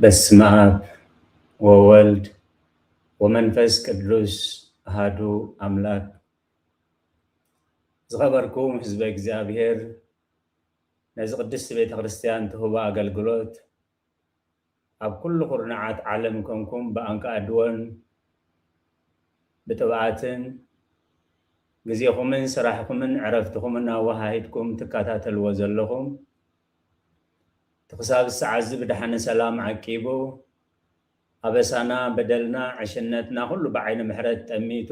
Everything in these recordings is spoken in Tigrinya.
በስመ አብ ወወልድ ወመንፈስ ቅዱስ አሃዱ አምላክ። ዝኸበርኩም ህዝበ እግዚኣብሔር፣ ነዚ ቅድስቲ ቤተ ክርስቲያን ትህቦ ኣገልግሎት ኣብ ኩሉ ኩርናዓት ዓለም ኮንኩም ብኣንቃ ኣድወን ብጥብኣትን ግዜኹምን ስራሕኩምን ዕረፍትኹምን ኣወሃሂድኩም ትከታተልዎ ዘለኹም፣ እቲ ክሳብ ሰዓት እዚ ብደሓነ ሰላም ዓቂቡ፣ ኣበሳና፣ በደልና፣ ዕሽነትና ኩሉ ብዓይኒ ምሕረት ጠሚቱ፣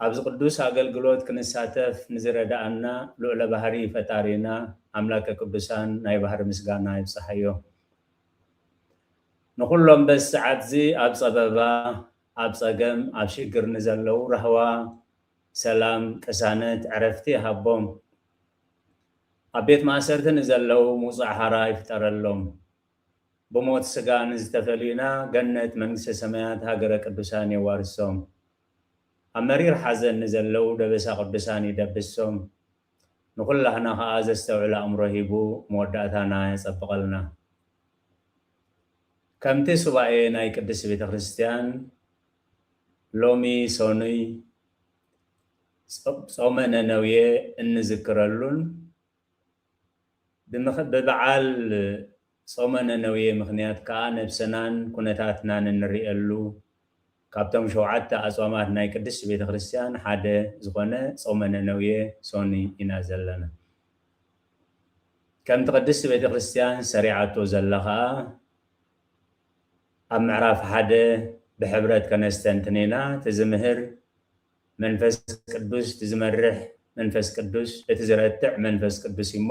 ኣብዚ ቅዱስ ኣገልግሎት ክንሳተፍ ንዝረዳኣና ልዑለ ባህሪ ፈጣሪና ኣምላከ ቅዱሳን ናይ ባህሪ ምስጋና ይብጽሓዮ። ንኹሎም በዚ ሰዓት እዚ ኣብ ጸበባ፣ ኣብ ጸገም፣ ኣብ ሽግር ንዘለዉ ራህዋ፣ ሰላም፣ ቅሳነት፣ ዕረፍቲ ይሃቦም። ኣብ ቤት ማእሰርቲ ንዘለዉ ምውጻእ ሓራ ይፍጠረሎም። ብሞት ስጋ ንዝተፈልዩና ገነት መንግስተ ሰማያት ሃገረ ቅዱሳን የዋርሶም። ኣብ መሪር ሓዘን ንዘለዉ ደበሳ ቅዱሳን ይደብሶም። ንኹላህና ኸኣ ዘስተውዕል ኣእምሮ ሂቡ መወዳእታና የጸብቐልና። ከምቲ ሱባኤ ናይ ቅድስት ቤተ ክርስቲያን ሎሚ ሰኑይ ጾ-፣ ጾመ ነነውየ እንዝክረሉን ብምኽ-፣ ብበዓል ጾመ ነነውየ ምኽንያት ከኣ ነብስናን ኩነታትናን እንርእየሉ ካብቶም ሸውዓተ ኣጽዋማት ናይ ቅድስት ቤተ ክርስቲያን ሓደ ዝኾነ ጾመ ነነውየ ሶኒ ኢና ዘለና። ከምቲ ቅድስት ቤተ ክርስቲያን ሰሪዓቶ ዘላ ከኣ ኣብ ምዕራፍ ሓደ ብሕብረት ከነስተንትን ኢና። እቲ ዝምህር መንፈስ ቅዱስ፣ እቲ ዝመርሕ መንፈስ ቅዱስ፣ እቲ ዝረትዕ መንፈስ ቅዱስ እዩ እሞ፣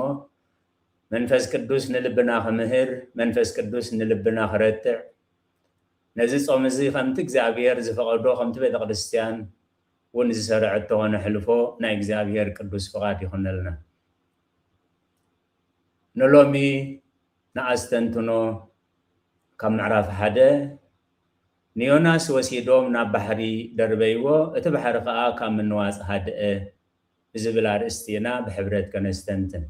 መንፈስ ቅዱስ ንልብና ክምህር፣ መንፈስ ቅዱስ ንልብና ክረትዕ፣ ነዚ ጾም እዚ ከምቲ እግዚኣብሔር ዝፈቐዶ፣ ከምቲ ቤተ ክርስቲያን እውን ዝሰርዐቶ ኸነሕልፎ ናይ እግዚኣብሔር ቅዱስ ፍቓድ ይኹነልና። ንሎሚ ንኣስተንትኖ ካብ ምዕራፍ ሓደ፣ ንዮናስ ወሲዶም ናብ ባሕሪ ደርበይዎ፣ እቲ ባሕሪ ኸኣ ካብ ምንዋጽ ሃድአ ብዝብል ኣርእስቲ ኢና ብሕብረት ከነስተንትን።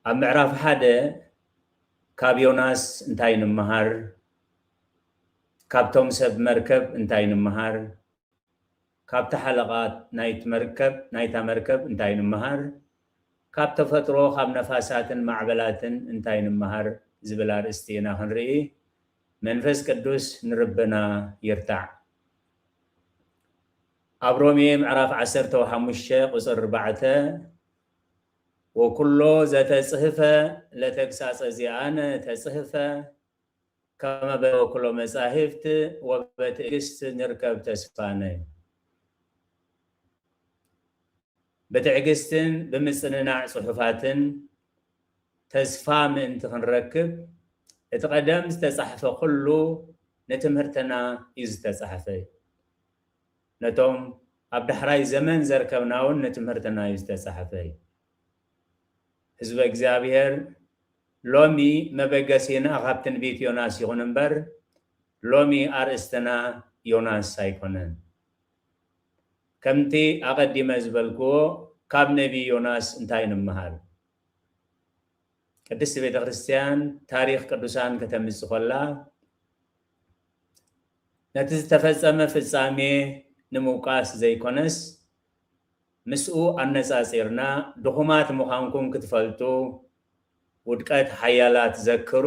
ኣብ ምዕራፍ ሓደ ካብ ዮናስ እንታይ ንምሃር? ካብቶም ሰብ መርከብ እንታይ ንምሃር? ካብቲ ሓለቓ ናይቲ መርከብ፣ ናይታ መርከብ እንታይ ንምሃር? ካብ ተፈጥሮ፣ ካብ ነፋሳትን ማዕበላትን እንታይ ንምሃር ዝብል ኣርእስቲ ኢና ክንርኢ። መንፈስ ቅዱስ ንርብና ይርታዕ። ኣብ ሮሜ ምዕራፍ ዓሰርተ ሓሙሽተ ቁጽሪ ኣርባዕተ፣ "ወኩሎ ዘተጽህፈ ለተግሳጸ ዚኣነ ተጽህፈ፣ ከመ በበኩሎ መጻሕፍት ወበትዕግስት ንርከብ ተስፋነ።" ብትዕግስትን ብምጽንናዕ ጽሑፋትን ተስፋ ምእንቲ ክንረክብ፣ እቲ ቀደም ዝተጻሕፈ ኩሉ ንትምህርትና እዩ ዝተጻሕፈ። ነቶም ኣብ ዳሕራይ ዘመን ዘርከብና እውን ንትምህርትና እዩ ዝተጻሕፈ። ህዝበ እግዚኣብሔር፣ ሎሚ መበገሲና ካብ ትንቢት ዮናስ ይኹን እምበር፣ ሎሚ ኣርእስትና ዮናስ ኣይኮነን። ከምቲ ኣቐዲመ ዝበልክዎ፣ ካብ ነቢ ዮናስ እንታይ ንምሃር? ቅድስቲ ቤተ ክርስቲያን ታሪኽ ቅዱሳን ከተምጽእ ከላ፣ ነቲ ዝተፈጸመ ፍጻሜ ንምውቃስ ዘይኮነስ፣ ምስኡ ኣነጻጺርና፣ ድኹማት ምዃንኩም ክትፈልጡ፣ ውድቀት ሓያላት ዘክሩ፣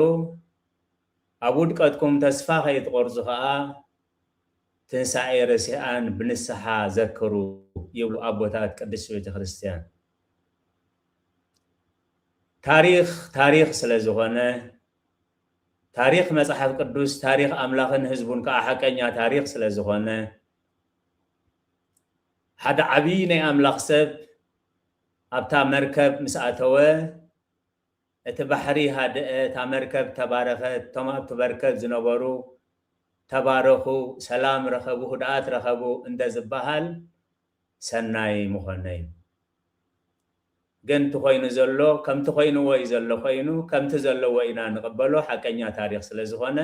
ኣብ ውድቀትኩም ተስፋ ከይትቖርጹ ኸኣ፣ ትንሳኤ ረሲኣን ብንስሓ ዘክሩ ይብሉ ኣቦታት ቅድስት ቤተ ክርስቲያን። ታሪኽ፣ ታሪኽ ስለ ዝኾነ፣ ታሪኽ መጽሓፍ ቅዱስ፣ ታሪኽ ኣምላኽን ህዝቡን ከኣ ሓቀኛ ታሪኽ ስለ ዝኾነ፣ ሓደ ዓብዪ ናይ ኣምላኽ ሰብ ኣብታ መርከብ ምስ ኣተወ፣ እቲ ባሕሪ ሃደአ፣ እታ መርከብ ተባረኸት፣ እቶም ኣብቲ መርከብ ዝነበሩ ተባረኹ፣ ሰላም ረኸቡ፣ ህድኣት ረኸቡ እንተ ዝበሃል ሰናይ ምኾነ እዩ። ግን እቲ ኮይኑ ዘሎ፣ ከምቲ ኮይንዎ እዩ ዘሎ ኮይኑ፣ ከምቲ ዘለዎ ኢና ንቕበሎ፣ ሓቀኛ ታሪኽ ስለ ዝኾነ፣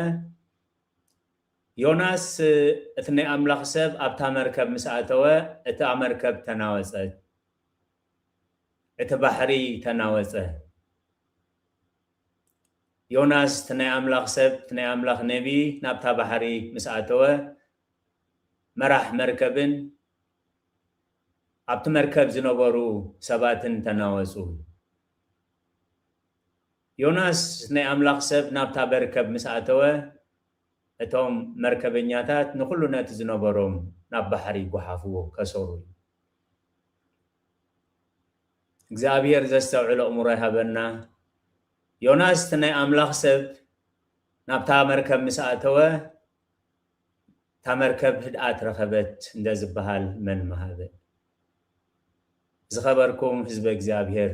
ዮናስ እቲ ናይ ኣምላኽ ሰብ ኣብታ መርከብ ምስ ኣተወ፣ እታ መርከብ ተናወጸት፣ እቲ ባሕሪ ተናወጸ። ዮናስ እቲ ናይ ኣምላኽ ሰብ፣ እቲ ናይ ኣምላኽ ነቢይ ናብታ ባሕሪ ምስ ኣተወ፣ መራሕ መርከብን ኣብቲ መርከብ ዝነበሩ ሰባትን ተናወጹ። ዮናስ ናይ ኣምላኽ ሰብ ናብታ መርከብ ምስ ኣተወ፣ እቶም መርከበኛታት ንኹሉ ነቲ ዝነበሮም ናብ ባሕሪ ጓሓፍዎ፣ ከሰሩ። እግዚኣብሔር ዘስተውዕሎ እምሮ ይሃበና። ዮናስ እቲ ናይ ኣምላኽ ሰብ ናብታ መርከብ ምስ ኣተወ፣ እታ መርከብ ህድኣት ረኸበት እንደ ዝበሃል መን ምሃበ? ዝኸበርኩም ህዝበ እግዚኣብሔር፣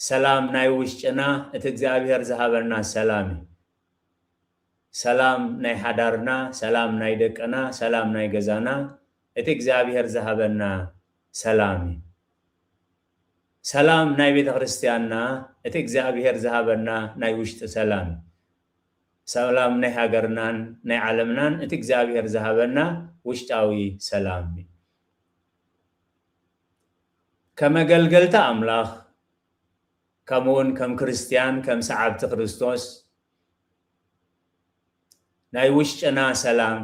ሰላም ናይ ውሽጥና እቲ እግዚኣብሔር ዝሃበና ሰላም እዩ። ሰላም ናይ ሓዳርና፣ ሰላም ናይ ደቅና፣ ሰላም ናይ ገዛና እቲ እግዚኣብሔር ዝሃበና ሰላም እዩ። ሰላም ናይ ቤተ ክርስቲያንና እቲ እግዚኣብሔር ዝሃበና ናይ ውሽጢ ሰላም እዩ። ሰላም ናይ ሃገርናን ናይ ዓለምናን እቲ እግዚኣብሔር ዝሃበና ውሽጣዊ ሰላም እዩ። ከም ኣገልገልቲ ኣምላኽ፣ ከምኡ እውን ከም ክርስትያን፣ ከም ሰዓብቲ ክርስቶስ ናይ ውሽጥና ሰላም፣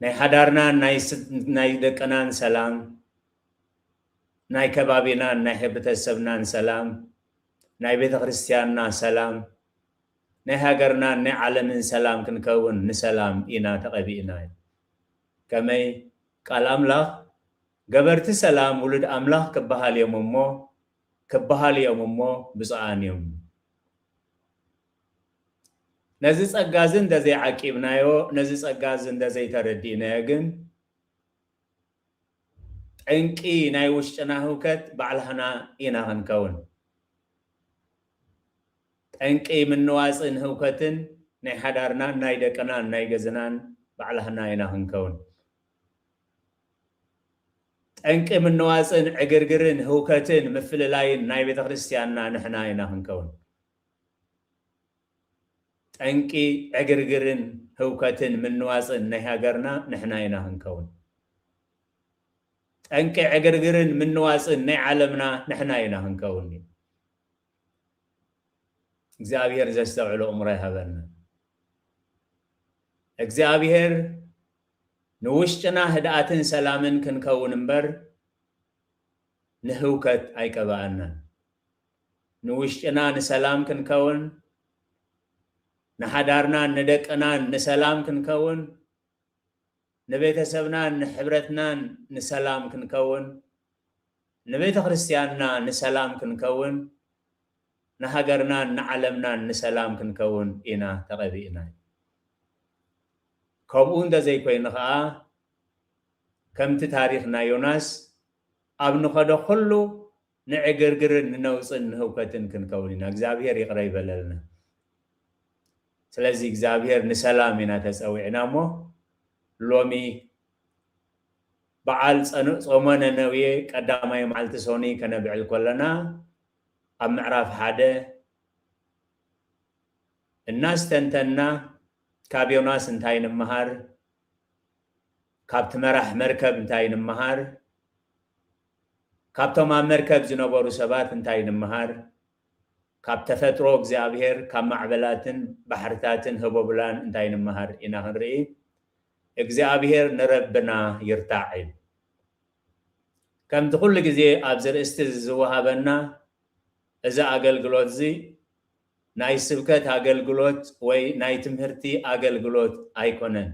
ናይ ሓዳርናን ናይ ስ-፣ ናይ ደቅናን ሰላም፣ ናይ ከባቢናን ናይ ሕብረተሰብናን ሰላም፣ ናይ ቤተ ክርስቲያንና ሰላም፣ ናይ ሃገርናን ናይ ዓለምን ሰላም ክንከውን ንሰላም ኢና ተቐቢእና። ከመይ ቃል ኣምላኽ፣ "ገበርቲ ሰላም ውሉድ ኣምላኽ ክበሃል እዮም እሞ፣ ክበሃል እዮም እሞ ብፁዓን እዮም።" ነዚ ጸጋ እዚ እንተዘይዓቂብናዮ፣ ነዚ ጸጋ እዚ እንተዘይተረዲእናዮ ግን፣ ጠንቂ ናይ ውሽጥና ህውከት ባዕላህና ኢና ክንከውን። ጠንቂ ምንዋጽን ህውከትን ናይ ሓዳርናን ናይ ደቅናን ናይ ገዝናን ባዕላህና ኢና ክንከውን። ጠንቂ ምንዋጽን ዕግርግርን ህውከትን ምፍልላይን ናይ ቤተ ክርስቲያንና ንሕና ኢና ክንከውን። ጠንቂ ዕግርግርን ህውከትን ምንዋጽን ናይ ሃገርና ንሕና ኢና ክንከውን። ጠንቂ ዕግርግርን ምንዋጽን ናይ ዓለምና ንሕና ኢና ክንከውን። እግዚኣብሔር ዘስተውዕሎ እምሮ ይሃበና። እግዚኣብሔር ንውሽጥና ህድኣትን ሰላምን ክንከውን እምበር ንህውከት ኣይቀብኣናን። ንውሽጥና ንሰላም ክንከውን፣ ንሓዳርናን ንደቅናን ንሰላም ክንከውን፣ ንቤተሰብናን ንሕብረትናን ንሰላም ክንከውን፣ ንቤተ ክርስቲያንና ንሰላም ክንከውን፣ ንሃገርናን ንዓለምናን ንሰላም ክንከውን ኢና ተቐቢእና። ከምኡ እንተዘይኮይኑ ኸዓ፣ ከምቲ ታሪኽ ናይ ዮናስ፣ ኣብ ንኸዶ ኩሉ ንዕግርግርን ንነውጽን ንህውከትን ክንከውን ኢና። እግዚኣብሔር ይቕረ ይበለልና። ስለዚ እግዚኣብሔር ንሰላም ኢና ተጸዊዕና እሞ፣ ሎሚ በዓል ጸኑ-፣ ጾመ ነነዌ ቀዳማይ መዓልቲ ሶኒ ከነብዕል ከለና፣ ኣብ ምዕራፍ ሓደ እናስተንተንና ካብ ዮናስ እንታይ ንምሃር፣ ካብቲ መራሕ መርከብ እንታይ ንምሃር፣ ካብቶም ኣብ መርከብ ዝነበሩ ሰባት እንታይ ንምሃር፣ ካብ ተፈጥሮ እግዚኣብሔር፣ ካብ ማዕበላትን ባሕርታትን ህቦብላን እንታይ ንምሃር ኢና ክንርኢ። እግዚኣብሔር ንረብና ይርታዕ እዩ። ከምቲ ኩሉ ግዜ ኣብዚ ርእስቲ እዚ ዝወሃበና፣ እዚ ኣገልግሎት እዚ ናይ ስብከት ኣገልግሎት ወይ ናይ ትምህርቲ ኣገልግሎት ኣይኮነን።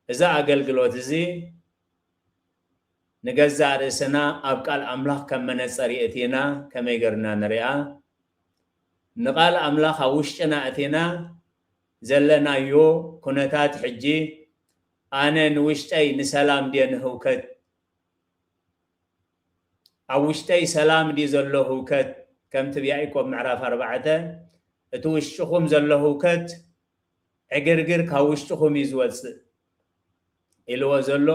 እዚ ኣገልግሎት እዚ ንገዛእ ርእስና ኣብ ቃል ኣምላኽ ከም መነጸር የእቲና ከመይ ገርና ንሪኣ፣ ንቃል ኣምላኽ ኣብ ውሽጥና እቲና ዘለናዮ ኩነታት ሕጂ፣ ኣነ ንውሽጠይ ንሰላም ድየ ንህውከት? ኣብ ውሽጠይ ሰላም ድዩ ዘሎ ህውከት? ከምቲ ብያዕቆብ ምዕራፍ ኣርባዕተ፣ "እቲ ውሽጥኹም ዘሎ ህውከት፣ ዕግርግር ካብ ውሽጥኹም እዩ ዝወጽእ" ኢልዎ ዘሎ፣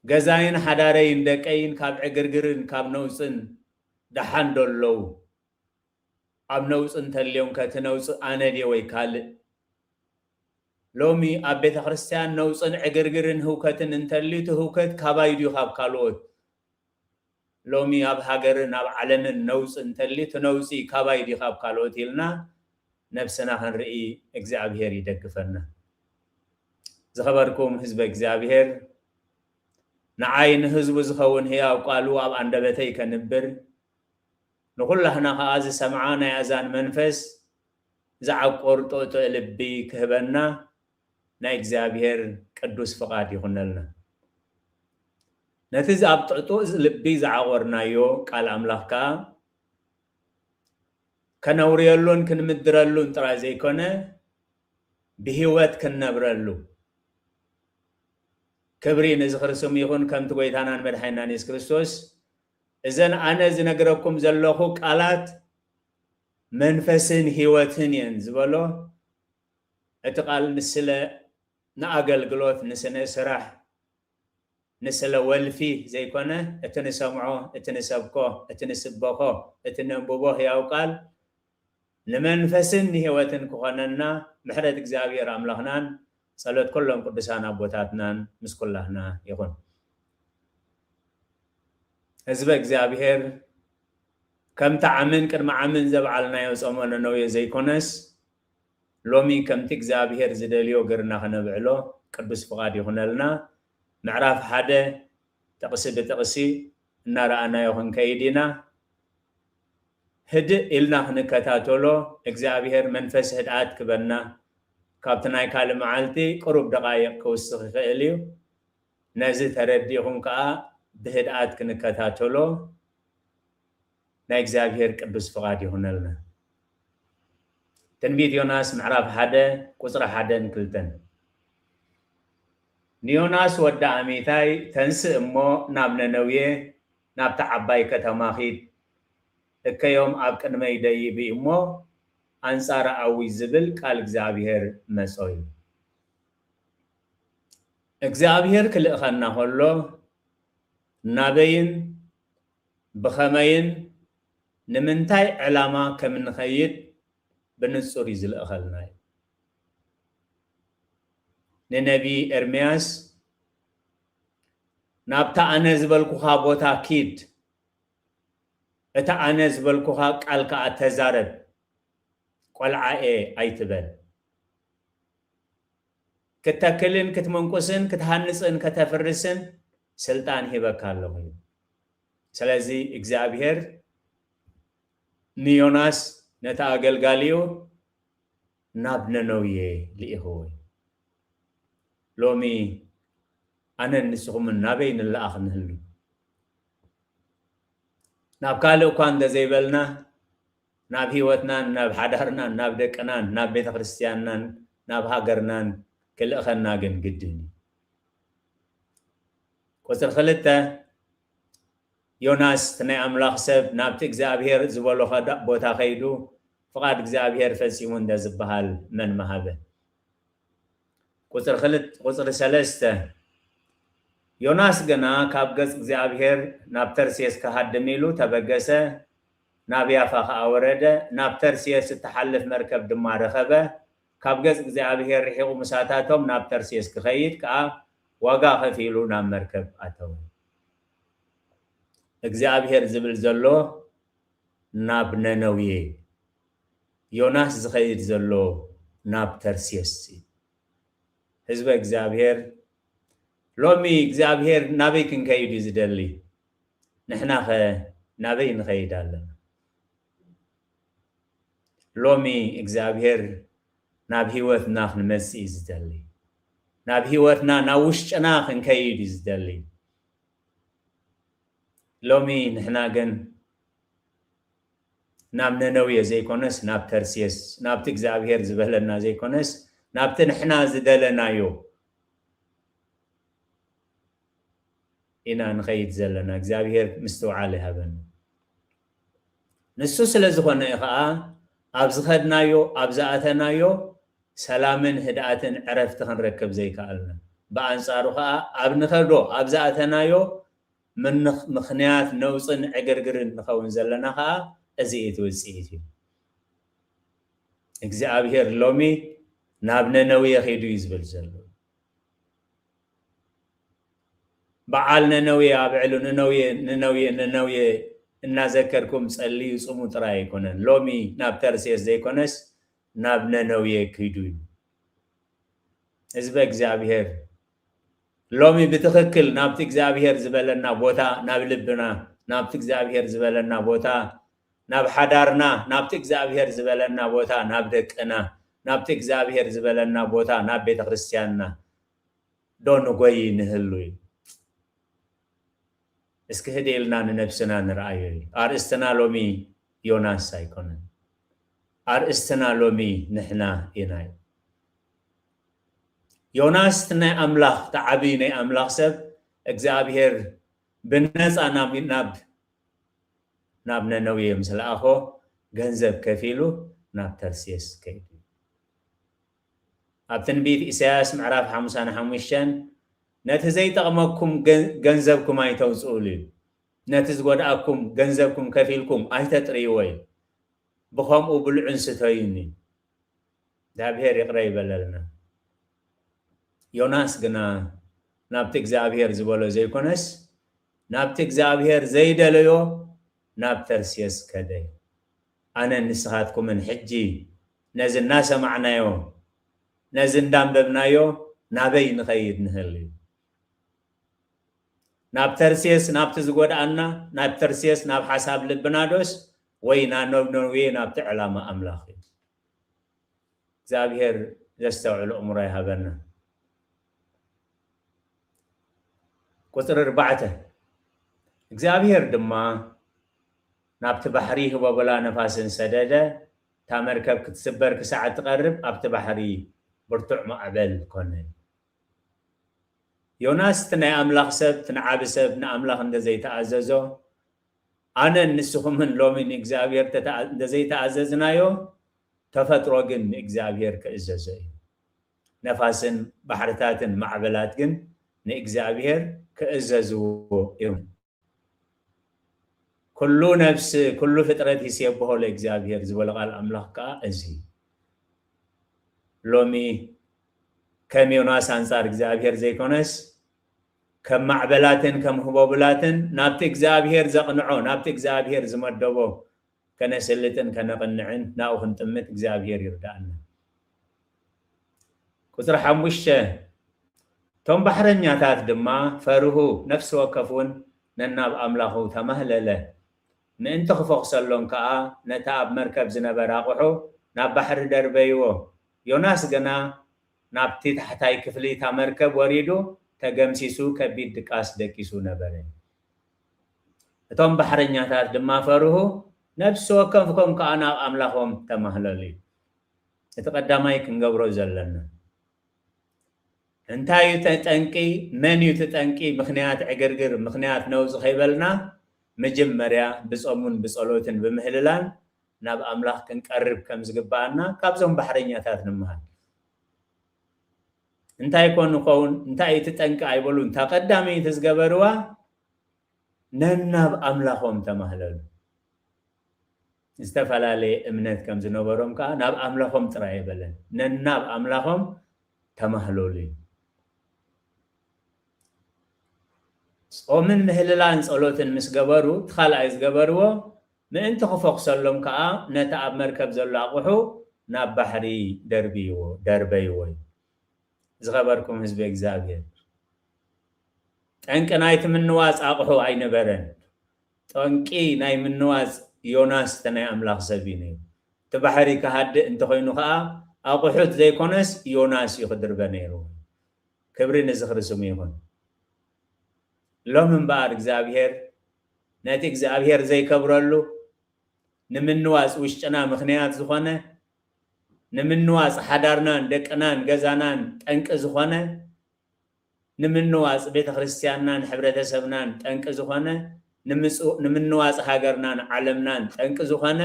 ገዛይን ሓዳረይን ደቀይን ካብ ዕግርግርን ካብ ነውጽን ደሓን ዶ ኣለዉ? ኣብ ነውጺ እንተልዮም ከ እቲ ነውጺ ኣነ ድየ ወይ ካልእ? ሎሚ ኣብ ቤተ ክርስቲያን ነውጽን ዕግርግርን ህውከትን እንተልዩ፣ እቲ ህውከት ካባይ ድዩ ካብ ካልኦት? ሎሚ ኣብ ሃገርን ኣብ ዓለምን ነውፂ እንተሊ፣ እቲ ነውፂ ካባይ ድዩ ካብ ካልኦት ኢልና ነብስና ክንርኢ እግዚኣብሔር ይደግፈና። ዝኸበርኩም ህዝበ እግዚኣብሔር፣ ንዓይ ንህዝቡ ዝኸውን ህያው ቃሉ ኣብ ኣንደበተይ ከንብር፣ ንኹላህና ኸዓ ዝሰምዓ ናይ ኣዛን መንፈስ ዝዓቁር ጥዑጥዕ ልቢ ክህበና ናይ እግዚኣብሔር ቅዱስ ፍቓድ ይኹነልና። ነቲ ኣብ ጥዑጥዕ ልቢ ዝዓቆርናዮ ቃል ኣምላኽ ከኣ ከነውርየሉን ክንምድረሉን ጥራይ ዘይኮነ፣ ብህይወት ክንነብረሉ። ክብሪ ንዝኽሪ ስሙ ይኹን። ከምቲ ጐይታናን መድሓኒናን የሱስ ክርስቶስ፣ "እዘን ኣነ ዝነግረኩም ዘለኹ ቃላት መንፈስን ህይወትን እየን" ዝበሎ፣ እቲ ቃል ንስለ ንኣገልግሎት፣ ንስነ ስራሕ፣ ንስለ ወልፊ ዘይኮነ፣ እቲ ንሰምዖ፣ እቲ ንሰብኮ፣ እቲ ንስበኾ፣ እቲ ነንብቦ ህያው ቃል ንመንፈስን ንህይወትን ክኾነና ምሕረት እግዚኣብሔር ኣምላኽናን ጸሎት ኩሎም ቅዱሳን ኣቦታትናን ምስ ኩላህና ይኹን። ህዝበ እግዚኣብሔር፣ ከምቲ ዓምን ቅድሚ ዓምን ዘብዓልናዮ ጾመ ነነዌ ዘይኮነስ፣ ሎሚ ከምቲ እግዚኣብሔር ዝደልዮ ገርና ከነብዕሎ ቅዱስ ፍቓድ ይኹነልና። ምዕራፍ ሓደ ጥቕሲ ብጥቕሲ እናረኣናዮ ክንከይድ ኢና። ህድእ ኢልና ክንከታተሎ፣ እግዚኣብሔር መንፈስ ህድኣት ክበና፣ ካብቲ ናይ ካልእ መዓልቲ ቅሩብ ደቓይቕ ክውስኽ ይኽእል እዩ። ነዚ ተረዲእኹም ከኣ ብህድኣት ክንከታተሎ ናይ እግዚኣብሔር ቅዱስ ፍቓድ ይኹነልና። ትንቢት ዮናስ ምዕራፍ ሓደ ቁጽሪ ሓደን ክልተን። ንዮናስ ወዲ ኣሚታይ፣ ተንስእ እሞ ናብ ነነውየ፣ ናብታ ዓባይ ከተማ ኺድ፣ እከዮም ኣብ ቅድመይ ደይቡ እሞ ኣንጻራ ኣዊ ዝብል ቃል እግዚኣብሔር መጾ እዩ። እግዚኣብሔር ክልእኸና ከሎ ናበይን ብኸመይን ንምንታይ ዕላማ ከም እንኸይድ ብንጹር እዩ ዝልእኸልና እዩ። ንነቢ ኤርምያስ፣ "ናብታ ኣነ ዝበልኩኻ ቦታ ኪድ፣ እታ ኣነ ዝበልኩኻ ቃል ከኣ ተዛረብ፣ ቆልዓ እየ ኣይትበል። ክተክልን ክትምንቁስን ክትሃንጽን ከተፍርስን ስልጣን ሂበካ ኣለኹ" እዩ። ስለዚ እግዚኣብሔር ንዮናስ ነቲ ኣገልጋሊኡ ናብ ነነውየ ልኢኽዎ እዩ። ሎሚ ኣነን ንስኹምን ናበይ ንለኣኽ ንህሉ? ናብ ካልእ እኳ እንተዘይበልና፣ ናብ ህይወትናን፣ ናብ ሓዳርናን፣ ናብ ደቅናን፣ ናብ ቤተ ክርስቲያንናን፣ ናብ ሃገርናን ክልእኸና ግን ግድን እዩ። ቁጽሪ ክልተ፣ ዮናስ እቲ ናይ ኣምላኽ ሰብ ናብቲ እግዚኣብሔር ዝበሎ ከዳ-፣ ቦታ ከይዱ ፍቓድ እግዚኣብሔር ፈጺሙ እንደ ዝበሃል መን መሃበ? ቁጽሪ ክልተ፣ ቁጽሪ ሰለስተ፣ ዮናስ ግና ካብ ገጽ እግዚኣብሔር ናብ ተርሴስ ክሃድም ኢሉ ተበገሰ፣ ናብ ያፋ ከኣ ወረደ፣ ናብ ተርሴስ እትሓልፍ መርከብ ድማ ረኸበ። ካብ ገጽ እግዚኣብሔር ርሒቑ ምሳታቶም ናብ ተርሴስ ክኸይድ ከኣ ዋጋ ከፊሉ ናብ መርከብ ኣተወ። እግዚኣብሔር ዝብል ዘሎ ናብ ነነውየ፣ ዮናስ ዝኸይድ ዘሎ ናብ ተርሴስ እዩ። ህዝበ እግዚኣብሔር፣ ሎሚ እግዚኣብሔር ናበይ ክንከይድ እዩ ዝደሊ? ንሕናኸ ናበይ ንኸይድ ኣለና? ሎሚ እግዚኣብሔር ናብ ህይወትና ክንመጽእ እዩ ዝደሊ። ናብ ህይወትና፣ ናብ ውሽጥና ክንከይድ እዩ ዝደሊ። ሎሚ ንሕና ግን ናብ ነነውየ ዘይኮነስ ናብ ተርሴስ፣ ናብቲ እግዚኣብሔር ዝበለና ዘይኮነስ ናብቲ ንሕና ዝደለናዮ ኢና ንኸይድ ዘለና። እግዚኣብሔር ምስትውዓል ይሃበና። ንሱ ስለ ዝኾነ እዩ ኸዓ ኣብ ዝኸድናዮ፣ ኣብ ዝኣተናዮ ሰላምን ህድኣትን ዕረፍቲ ክንረክብ ዘይከኣልና። ብኣንጻሩ ኸዓ ኣብ ንኸዶ፣ ኣብ ዝኣተናዮ ምንኽ-፣ ምኽንያት ነውጽን ዕግርግርን ንኸውን ዘለና ኸዓ እዚ እቲ ውጽኢት እዩ። እግዚኣብሔር ሎሚ ናብ ነነውየ ኸይዱ እዩ ዝብል ዘሎ። በዓል ነነዌ ኣብዕሉ፣ ነነዌ፣ ነነዌ፣ ነነዌ እናዘከርኩም ጸልዩ ጽሙ ጥራይ ኣይኮነን። ሎሚ ናብ ተርሴስ ዘይኮነስ ናብ ነነዌ ኪዱ እዩ። ህዝበ እግዚኣብሔር ሎሚ ብትኽክል ናብቲ እግዚኣብሔር ዝበለና ቦታ፣ ናብ ልብና፣ ናብቲ እግዚኣብሔር ዝበለና ቦታ፣ ናብ ሓዳርና፣ ናብቲ እግዚኣብሔር ዝበለና ቦታ፣ ናብ ደቅና፣ ናብቲ እግዚኣብሔር ዝበለና ቦታ፣ ናብ ቤተ ክርስቲያንና ዶ ንጎይ ንህሉ እዩ? እስኪ ህድእ ኢልና ንነብስና ንርኣዮ እዩ። ኣርእስትና ሎሚ ዮናስ ኣይኮነን። ኣርእስትና ሎሚ ንሕና ኢና እዩ። ዮናስ እቲ ናይ ኣምላኽ፣ እቲ ዓብዪ ናይ ኣምላኽ ሰብ፣ እግዚኣብሔር ብነፃ ናብ፣ ናብ፣ ናብ ነነዌ ምስ ለኣኾ፣ ገንዘብ ከፊሉ ናብ ተርሴስ ከይዱ። ኣብ ትንቢት ኢሳያስ ምዕራፍ ሓምሳን ሓሙሽተን፣ "ነቲ ዘይጠቕመኩም ገን-፣ ገንዘብኩም ኣይተውጽኡሉ እዩ። ነቲ ዝጎድኣኩም ገንዘብኩም ከፊልኩም ኣይተጥርይዎ እዩ። ብኸምኡ ብልዑን ስተዩን እዩ።" እግዚኣብሔር ይቕረ ይበለልና። ዮናስ ግና ናብቲ እግዚኣብሔር ዝበሎ ዘይኮነስ፣ ናብቲ እግዚኣብሔር ዘይደለዮ ናብ ተርሴስ ከደ። ኣነን ንስኻትኩምን ሕጂ ነዚ እናሰማዕናዮ፣ ነዚ እንዳንበብናዮ ናበይ ንኸይድ ንህል እዩ? ናብ ተርሴስ፣ ናብቲ ዝጎድኣና፣ ናብ ተርሴስ፣ ናብ ሓሳብ ልብና ዶስ፣ ወይ ናብ ነነዌ፣ ናብቲ ዕላማ ኣምላኽ እዩ? እግዚኣብሔር ዘስተውዕል ኣእምሮ ይሃበና። ቁጽሪ ኣርባዕተ፣ እግዚኣብሔር ድማ ናብቲ ባሕሪ ህቦብላ ነፋስን ሰደደ፣ እታ መርከብ ክትስበር ክሳዕ እትቐርብ ኣብቲ ባሕሪ ብርቱዕ ማዕበል ኮነ። ዮናስ እቲ ናይ ኣምላኽ ሰብ፣ እቲ ንዓቢ ሰብ ንኣምላኽ እንተዘይተኣዘዞ፣ ኣነን ንስኹምን ሎሚ ንእግዚኣብሔር ተተኣ-፣ እንተዘይተኣዘዝናዮ፣ ተፈጥሮ ግን ንእግዚኣብሔር ክእዘዞ እዩ። ነፋስን ባሕርታትን ማዕበላት ግን ንእግዚኣብሔር ክእዘዝዎ እዮም። "ኩሉ ነፍስ፣ ኩሉ ፍጥረት ይሴብሖ ለእግዚኣብሔር" ዝበለ ቃል ኣምላኽ ከኣ እዚ እዩ። ሎሚ ከም ዮናስ ኣንጻር እግዚኣብሔር ዘይኮነስ፣ ከም ማዕበላትን ከም ህቦብላትን ናብቲ እግዚኣብሔር ዘቕንዖ፣ ናብቲ እግዚኣብሔር ዝመደቦ ከነስልጥን ከነቕንዕን ናብኡ ክንጥምት እግዚኣብሔር ይርድኣና። ቁጽሪ ሓሙሽተ፣ እቶም ባሕረኛታት ድማ ፈርሁ፣ ነፍሲ ወከፍ እውን ነናብ ኣምላኹ ተማህለለ። ምእንቲ ክፈኹሰሎም ከኣ ነቲ ኣብ መርከብ ዝነበረ ኣቑሑ ናብ ባሕሪ ደርበይዎ። ዮናስ ግና ናብቲ ታሕታይ ክፍሊ እታ መርከብ ወሪዱ ተገምሲሱ ከቢድ ድቃስ ደቂሱ ነበረ። እቶም ባሕረኛታት ድማ ፈርሁ፣ ነፍሲ ወከፎም ከኣ ናብ ኣምላኾም ተማህለሉ። እቲ ቀዳማይ ክንገብሮ ዘለና እንታይ እዩ እቲ ጠንቂ? መን እዩ እቲ ጠንቂ? ምኽንያት ዕግርግር፣ ምኽንያት ነውጺ ከይበልና፣ መጀመርያ ብጾሙን ብጸሎትን ብምህልላን ናብ ኣምላኽ ክንቀርብ ከም ዝግብኣና ካብዞም ባሕረኛታት ንምሃር። እንታይ ኮን ይኸውን? እንታይ እቲ ጠንቂ ኣይበሉን። እታ ቀዳመይቲ ዝገበርዋ፣ ነናብ ኣምላኾም ተማህለሉ። ዝተፈላለየ እምነት ከም ዝነበሮም ከኣ ናብ ኣምላኾም ጥራይ ኣይበለን፣ ነናብ ኣምላኾም ተማህለሉ እዩ። ጾምን ምህልላን ጸሎትን ምስ ገበሩ፣ እቲ ካልኣይ ዝገበርዎ፣ ምእንቲ ክፈኹሰሎም ከኣ ነቲ ኣብ መርከብ ዘሎ ኣቑሑ ናብ ባሕሪ ደርብይዎ፣ ደርበይዎ እዩ። ዝኸበርኩም ህዝቢ እግዚኣብሔር፣ ጠንቂ ናይቲ ምንዋጽ ኣቑሑ ኣይነበረን። ጠንቂ ናይ ምንዋጽ ዮናስ እቲ ናይ ኣምላኽ ሰብ እዩ ነይሩ። እቲ ባሕሪ ክሃድእ እንተኾይኑ ከኣ ኣቑሑት ዘይኮነስ ዮናስ እዩ ክድርበ ነይሩ። ክብሪ ንዝኽሪ ስሙ ይኹን። ሎም እምበኣር እግዚኣብሔር ነቲ እግዚኣብሔር ዘይከብረሉ፣ ንምንዋጽ ውሽጥና ምኽንያት ዝኾነ፣ ንምንዋጽ ሓዳርናን ደቅናን ገዛናን ጠንቂ ዝኾነ፣ ንምንዋጽ ቤተ ክርስቲያንናን ሕብረተሰብናን ጠንቂ ዝኾነ፣ ንምጽ-፣ ንምንዋጽ ሃገርናን ዓለምናን ጠንቂ ዝኾነ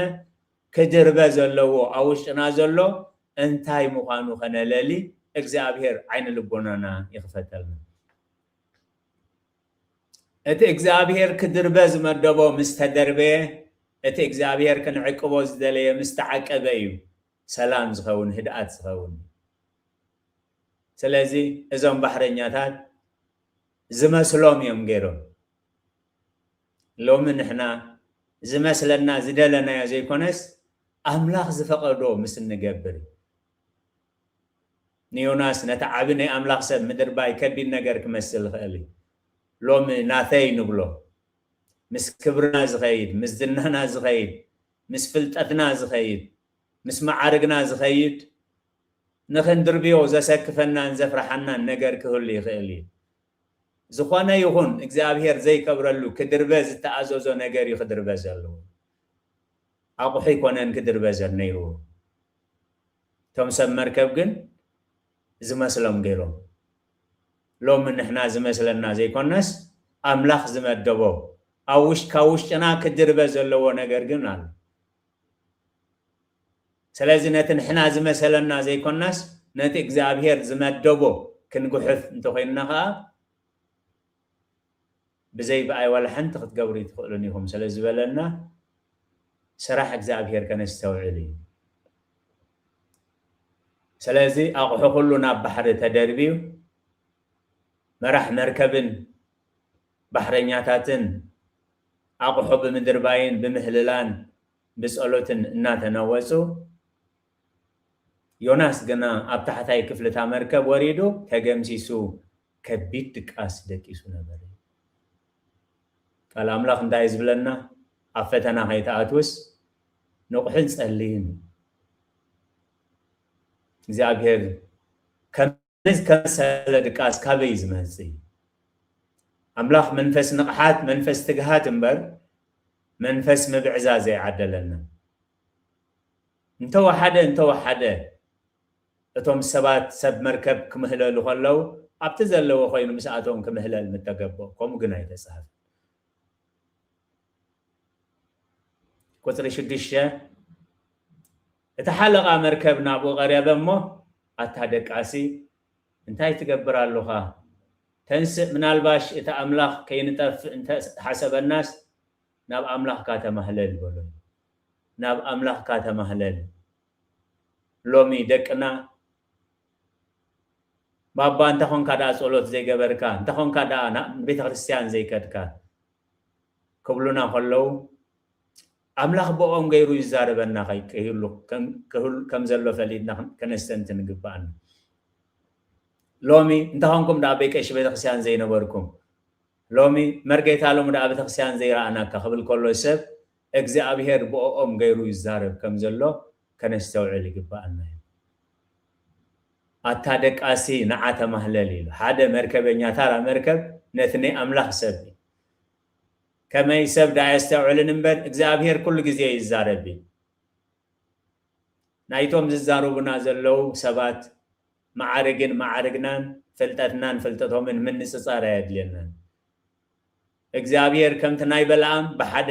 ክድርበ ዘለዎ ኣብ ውሽጥና ዘሎ እንታይ ምዃኑ ከነለሊ እግዚኣብሔር ዓይኒ ልቦናና ይኽፈተልና። እቲ እግዚኣብሔር ክድርበ ዝመደቦ ምስ ተደርበየ፣ እቲ እግዚኣብሔር ክንዕቅቦ ዝደለየ ምስ ተዓቀበ እዩ ሰላም ዝኸውን፣ ህድኣት ዝኸውን። ስለዚ እዞም ባሕረኛታት ዝመስሎም እዮም ገይሮም። ሎሚ ንሕና ዝመስለና ዝደለናዮ ዘይኮነስ ኣምላኽ ዝፈቐዶ ምስ እንገብር እዩ። ንዮናስ ነቲ ዓቢ ናይ ኣምላኽ ሰብ ምድርባይ ከቢድ ነገር ክመስል ይኽእል እዩ። ሎሚ ናተይ ንብሎ፣ ምስ ክብርና ዝኸይድ፣ ምስ ዝናና ዝኸይድ፣ ምስ ፍልጠትና ዝኸይድ፣ ምስ መዓርግና ዝኸይድ፣ ንኽንድርብዮ ዘሰክፈናን ዘፍርሓናን ነገር ክህሉ ይኽእል እዩ። ዝኾነ ይኹን እግዚኣብሔር ዘይከብረሉ ክድርበ ዝተኣዘዞ ነገር እዩ ክድርበ ዘለዎ። ኣቑሑ ኣይኮነን ክድርበ ዘ-፣ ነይርዎ። እቶም ሰብ መርከብ ግን ዝመስሎም ገይሮም። ሎሚ ንሕና ዝመስለና ዘይኮነስ ኣምላኽ ዝመደቦ ኣብ ውሽ-፣ ካብ ውሽጥና ክድርበ ዘለዎ ነገር ግን ኣሎ። ስለዚ ነቲ ንሕና ዝመሰለና ዘይኮናስ ነቲ እግዚኣብሔር ዝመደቦ ክንጉሕፍ እንተኾይንና ኸዓ ብዘይ ብኣይ ዋላ ሓንቲ ክትገብሩ ኣይትኽእሉን ኢኹም ስለ ዝበለና ስራሕ እግዚኣብሔር ከነስተውዕል እዩ። ስለዚ ኣቑሑ ኩሉ ናብ ባሕሪ ተደርብዩ መራሕ መርከብን ባሕረኛታትን ኣቑሑ ብምድርባይን ብምህልላን ብጸሎትን እናተነወጹ፣ ዮናስ ግና ኣብ ታሕታይ ክፍሊ እታ መርከብ ወሪዱ ተገምሲሱ ከቢድ ድቃስ ደቂሱ ነበረ። ቃል ኣምላኽ እንታይ እዩ ዝብለና? ኣብ ፈተና ከይትኣትውስ ንቑሕን ጸልይን። እግዚኣብሔር ከም ነዚ ከመሰለ ድቃስ ካበይ እዩ ዝመጽእ? ኣምላኽ መንፈስ ንቕሓት፣ መንፈስ ትግሃት እምበር መንፈስ ምብዕዛዝ ኣይዓደለና። እንተወሓደ፣ እንተወሓደ እቶም ሰባት ሰብ መርከብ ክምህለሉ ከለዉ ኣብቲ ዘለዎ ኮይኑ ምስኣቶም ክምህለል ምተገበኦ። ከምኡ ግን ኣይተጻህፈን። ቁጽሪ ሽዱሽተ፣ እቲ ሓለቓ መርከብ ናብኡ ቀረበ እሞ፣ ኣታ ደቃሲ፣ እንታይ ትገብር ኣለኻ? ተንስእ፣ ምናልባሽ እቲ ኣምላኽ ከይንጠፍእ እንተ ሓሰበናስ፣ ናብ ኣምላኽካ ተማህለል በሎ። ናብ ኣምላኽካ ተማህለል። ሎሚ ደቅና፣ ባባ፣ እንተ ኾንካ ደኣ ጸሎት ዘይገበርካ፣ እንተ ኾንካ ደኣ ናብ ቤተ ክርስቲያን ዘይከድካ፣ ክብሉና ከለዉ፣ ኣምላኽ ብኦም ገይሩ ይዛረበና ከይ-፣ ከይህሉ ከም፣ ክህሉ ከም ዘሎ ፈሊጥና ከነስተንትን ይግብኣና። ሎሚ እንተ ኾንኩም ደኣ ኣበይ ቀሺ ቤተክርስትያን ዘይነበርኩም፣ ሎሚ መርጌታ ሎሚ ደኣ ቤተክርስትያን ዘይረኣናካ ክብል ከሎ ሰብ፣ እግዚኣብሔር ብኦም ገይሩ ይዛረብ ከም ዘሎ ከነስተውዕል ይግብኣና እዩ። ኣታ ደቃሲ ንዓ ተማህለል ኢሉ። ሓደ መርከበኛ፣ ታራ መርከብ ነቲ ናይ ኣምላኽ ሰብ እዩ። ከመይ ሰብ ደኣ ኣየስተውዕልን እምበር፣ እግዚኣብሔር ኩሉ ግዜ ይዛረብ እዩ። ናይቶም ዝዛረቡና ዘለዉ ሰባት መዓርግን መዓርግናን ፍልጠትናን ፍልጠቶምን ምንጽጻር ኣየድልየናን። እግዚኣብሔር ከምቲ ናይ በለዓም ብሓደ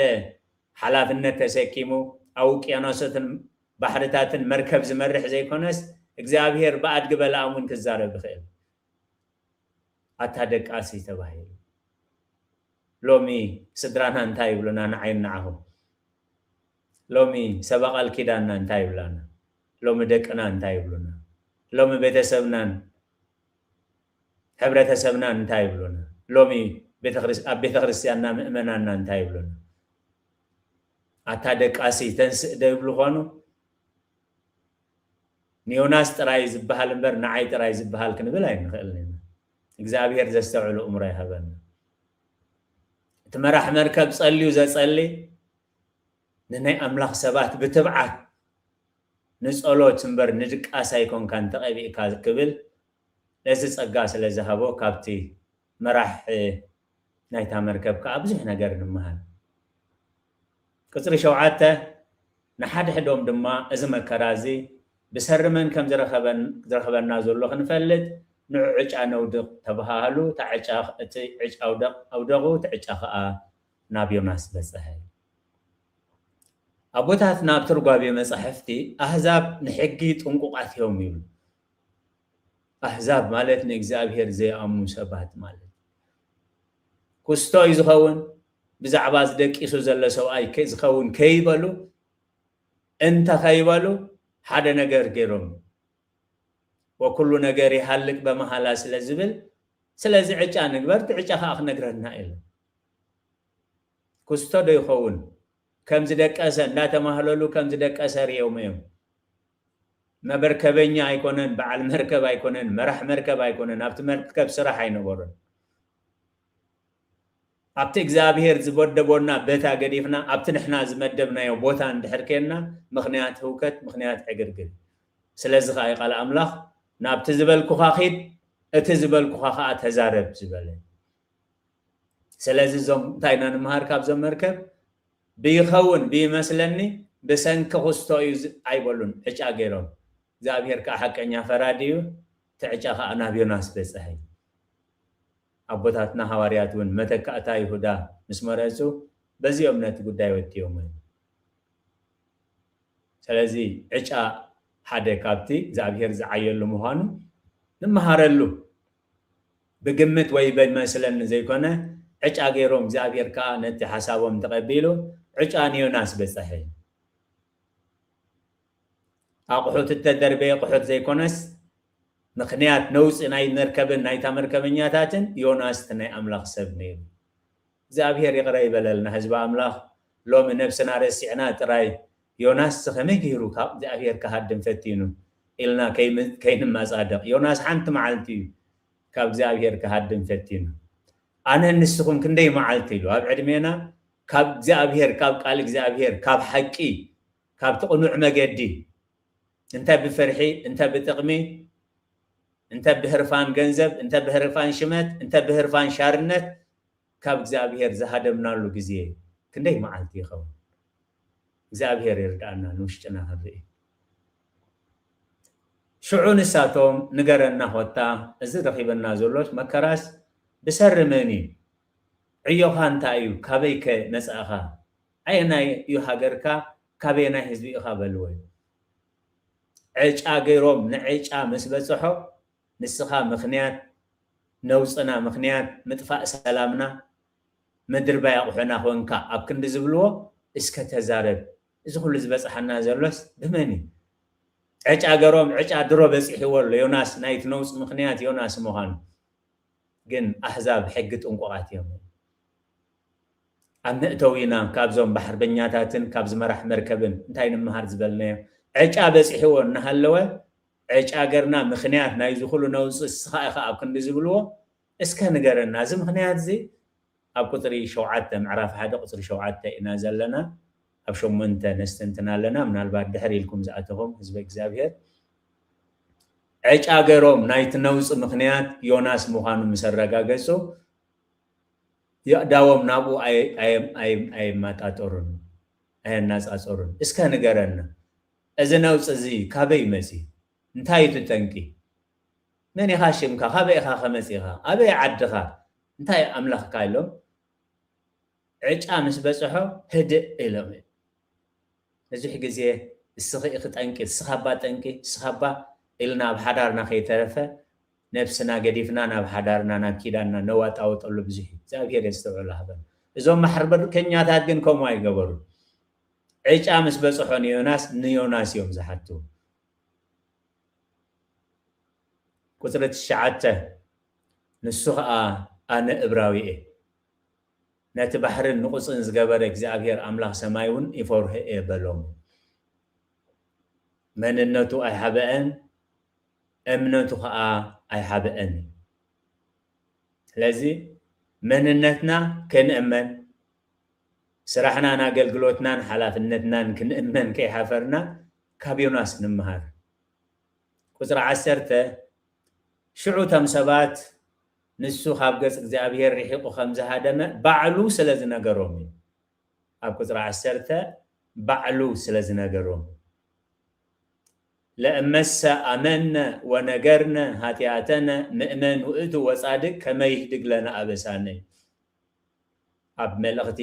ሓላፍነት ተሰኪሙ ኣብ ውቅያኖሳትን ባሕርታትን መርከብ ዝመርሕ ዘይኮነስ፣ እግዚኣብሔር ብኣድጊ በለዓም እውን ክዛረብ ይኽእል። ኣታ ደቃሲ ተባሂሉ። ሎሚ ስድራና እንታይ ይብሉና ንዓይን ንዓኹም? ሎሚ ሰባ ቃል ኪዳንና እንታይ ይብላና? ሎሚ ደቅና እንታይ ይብሉና? ሎሚ ቤተሰብናን ሕብረተሰብናን እንታይ ይብሉና? ሎሚ ቤተክርስ-፣ ኣብ ቤተክርስትያንና ምእመናንና እንታይ ይብሉና? ኣታ ደቃሲ ተንስእ ዶ ይብሉ ኾኑ? ንዮናስ ጥራይ ዝበሃል እምበር ንዓይ ጥራይ ዝበሃል ክንብል ኣይንኽእልን ኢና። እግዚኣብሔር ዘስተውዕል እምሮ ይሃበና። እቲ መራሕ መርከብ ጸልዩ ዘጸሊ ንናይ ኣምላኽ ሰባት ብትብዓት ንጸሎት እምበር ንድቃስ ኣይኮንካን ተቐቢእካ ክብል ነዚ ጸጋ ስለ ዝሃቦ ካብቲ መራሕ ናይታ መርከብ ከኣ ብዙሕ ነገር ንምሃር። ቅጽሪ ሸውዓተ፣ ንሓድሕዶም ድማ እዚ መከራ እዚ ብሰሪ መን ከም ዝረኸበን-፣ ዝረኸበና ዘሎ ክንፈልጥ ንዑ ዕጫ ነውድቕ ተባሃሃሉ። እታ ዕጫ፣ እቲ ዕጫ ኣውደቕ-፣ ኣውደቑ፣ እቲ ዕጫ ከኣ ናብ ዮናስ በጽሐ። ኣቦታትና ኣብ ትርጓሜ መጻሕፍቲ ኣህዛብ ንሕጊ ጥንቁቓት እዮም ይብሉ። ኣህዛብ ማለት ንእግዚኣብሔር ዘይኣምኑ ሰባት ማለት። ኩስቶ እዩ ዝኸውን፣ ብዛዕባ ዝደቂሱ ዘሎ ሰብኣይ ከ-፣ ዝኸውን ከይበሉ፣ እንተ ከይበሉ ሓደ ነገር ገይሮም። ወኩሉ ነገር ይሃልቅ በመሃላ ስለ ዝብል፣ ስለዚ ዕጫ ንግበር፣ እቲ ዕጫ ከዓ ክነግረና ኢሉ። ክስቶ ዶ ይኸውን? ከም ዝደቀሰ እንዳተማህለሉ ከም ዝደቀሰ ርእዮም እዮም። መበርከበኛ ኣይኮነን፣ በዓል መርከብ ኣይኮነን፣ መራሕ መርከብ ኣይኮነን፣ ኣብቲ መርከብ ስራሕ ኣይነበሮን። ኣብቲ እግዚኣብሔር ዝመደቦና በታ ገዲፍና ኣብቲ ንሕና ዝመደብናዮ ቦታ እንድሕር ኬንና ምኽንያት ህውከት፣ ምኽንያት ዕግርግር። ስለዚ ከዓ ቃል ኣምላኽ ናብቲ ዝበልኩኻ ኺድ፣ እቲ ዝበልኩኻ ከዓ ተዛረብ ዝበለ። ስለዚ እዞም እንታይ ኢና ንምሃር ካብዞም መርከብ? ብይኸውን ብይመስለኒ ብሰንኪ ክስቶ እዩ ዝ- ኣይበሉን ዕጫ ገይሮም። እግዚኣብሔር ከዓ ሓቀኛ ፈራዲ እዩ። እቲ ዕጫ ከዓ ናብ ዮናስ በፅሐ። ኣቦታትና ሃዋርያት እውን መተካእታ ይሁዳ ምስ መረፁ በዚኦም ነቲ ጉዳይ ወድዮም። ስለዚ ዕጫ ሓደ ካብቲ እግዚኣብሔር ዝዓየሉ ምዃኑ ንምሃረሉ። ብግምት ወይ ብመስለኒ ዘይኮነ ዕጫ ገይሮም እግዚኣብሔር ከዓ ነቲ ሓሳቦም ተቐቢሉ ዕጫ ንዮናስ በፀሐ። ኣቑሑት እተደርበየ ኣቑሑት ዘይኮነስ ምኽንያት ነውፂ ናይ መርከብን ናይታ መርከበኛታትን ዮናስ እቲ ናይ ኣምላኽ ሰብ ነይሩ። እግዚኣብሔር ይቕረ ይበለልና ህዝቢ ኣምላኽ። ሎሚ ነብስና ረሲዕና ጥራይ ዮናስ ከመይ ገይሩ ካብ እግዚኣብሔር ክሃድም ፈቲኑ ኢልና ከይም- ከይንመፃደቕ። ዮናስ ሓንቲ መዓልቲ እዩ ካብ እግዚኣብሔር ክሃድም ፈቲኑ። ኣነ ንስኹም ክንደይ መዓልቲ ኢሉ ኣብ ዕድሜና ካብ እግዚኣብሔር፣ ካብ ቃል እግዚኣብሔር፣ ካብ ሓቂ፣ ካብቲ ቅኑዕ መገዲ እንተ ብፍርሒ፣ እንተ ብጥቕሚ፣ እንተ ብህርፋን ገንዘብ፣ እንተ ብህርፋን ሽመት፣ እንተ ብህርፋን ሻርነት ካብ እግዚኣብሔር ዝሃደምናሉ ግዜ ክንደይ መዓልቲ ይኸውን? እግዚኣብሔር ይርድኣና ንውሽጥና ክንርኢ። ሽዑ ንሳቶም ንገረና ኾታ እዚ ረኺበና ዘሎስ መከራስ ብሰሪ መን እዩ? ዕዮኻ እንታይ እዩ? ካበይ ከ መጻእኻ? ኣየናይ እዩ ሃገርካ? ካበየናይ ህዝቢ ኢኻ በልዎ። ዕጫ ገይሮም ንዕጫ ምስ በጽሖ ንስኻ ምኽንያት ነውጽና፣ ምኽንያት ምጥፋእ ሰላምና፣ ምድርባይ ኣቑሑና ኮንካ ኣብ ክንዲ ዝብልዎ እስከ ተዛረብ። እዚ ኩሉ ዝበጽሓና ዘሎስ ብመን እዩ? ዕጫ ገሮም ዕጫ ድሮ በጺሕዎ ኣሎ። ዮናስ ናይቲ ነውጽ ምኽንያት ዮናስ ምዃኑ ግን ኣህዛብ ሕጊ ጥንቁቓት እዮም። ኣብ መእተዊና ካብዞም ባሕርበኛታትን ካብ ዝመራሕ መርከብን እንታይ ንምሃር ዝበልናዮ ዕጫ በጺሕዎ እናሃለወ ዕጫ ገርና ምኽንያት ናይዚ ኩሉ ነውጽ እስኻ ኢኻ ኣብ ክንዲ ዝብልዎ እስከ ንገረና። እዚ ምኽንያት እዚ ኣብ ቁፅሪ ሸውዓተ ምዕራፍ ሓደ ቁፅሪ ሸውዓተ ኢና ዘለና። ኣብ ሸሞንተ ነስትንትን ኣለና። ምናልባት ድሕር ኢልኩም ዝኣተኹም ህዝበ እግዚኣብሔር ዕጫ ገሮም ናይቲ ነውፂ ምኽንያት ዮናስ ምዃኑ ምስ ኣረጋገፁ የእዳዎም ናብኡ ኣየ- ኣየ- ኣየ- ኣየማጣጠሩን ኣየናፃፀሩን። እስከ ንገረና እዚ ነውፂ እዚ ካበይ መፂ? እንታይ እዩ እቲ ጠንቂ? መን ኢኻ ሽምካ? ካበይ ኢኻ ከመፂኻ? ኣበይ ዓድኻ? እንታይ ኣምላኽካ ኢሎም ዕጫ ምስ በፅሖ ህድእ ኢሎም እዮም። ብዙሕ ግዜ እስኺ ኢኺ ጠንቂ፣ እስኻ እባ ጠንቂ፣ እስኻ እባ ኢልና ኣብ ሓዳርና ከይተረፈ ነብስና ገዲፍና ናብ ሓዳርና ናብ ኪዳንና ነዋጣወጠሉ ብዙሕ እዩ። እግዚኣብሔር የስተውዕሎ ሃበን። እዞም ማሕበርከኛታት ግን ከምኡ ኣይገበሩን። ዕጫ ምስ በፅሖ ንዮናስ ንዮናስ እዮም ዝሓትዎ። ቁፅሪ ትሽዓተ ንሱ ኸዓ ኣነ እብራዊ እየ፣ ነቲ ባሕርን ንቑፅን ዝገበረ እግዚኣብሔር ኣምላኽ ሰማይ እውን ይፈርሆ እየ በሎም። መንነቱ ኣይሓበአን፣ እምነቱ ኸዓ ኣይሓበአን። ስለዚ መንነትና ከንእመን፣ ስራሕናን ኣገልግሎትናን ሓላፍነትናን ክንእመን ከይሓፈርና ካብ ዮናስ ንምሃር። ቁፅሪ ዓሰርተ ሽዑ እቶም ሰባት ንሱ ካብ ገጽ እግዚኣብሔር ርሒቑ ከም ዝሃደመ ባዕሉ ስለ ዝነገሮም እዩ። ኣብ ቁፅሪ ዓሰርተ ባዕሉ ስለ ዝነገሮም ለእመሰ ኣመነ ወነገርነ ኃጢአተነ ምእመን ውእቱ ወጻድቅ ከመ ይህድግ ለነ አበሳነ። ኣብ መልእኽቲ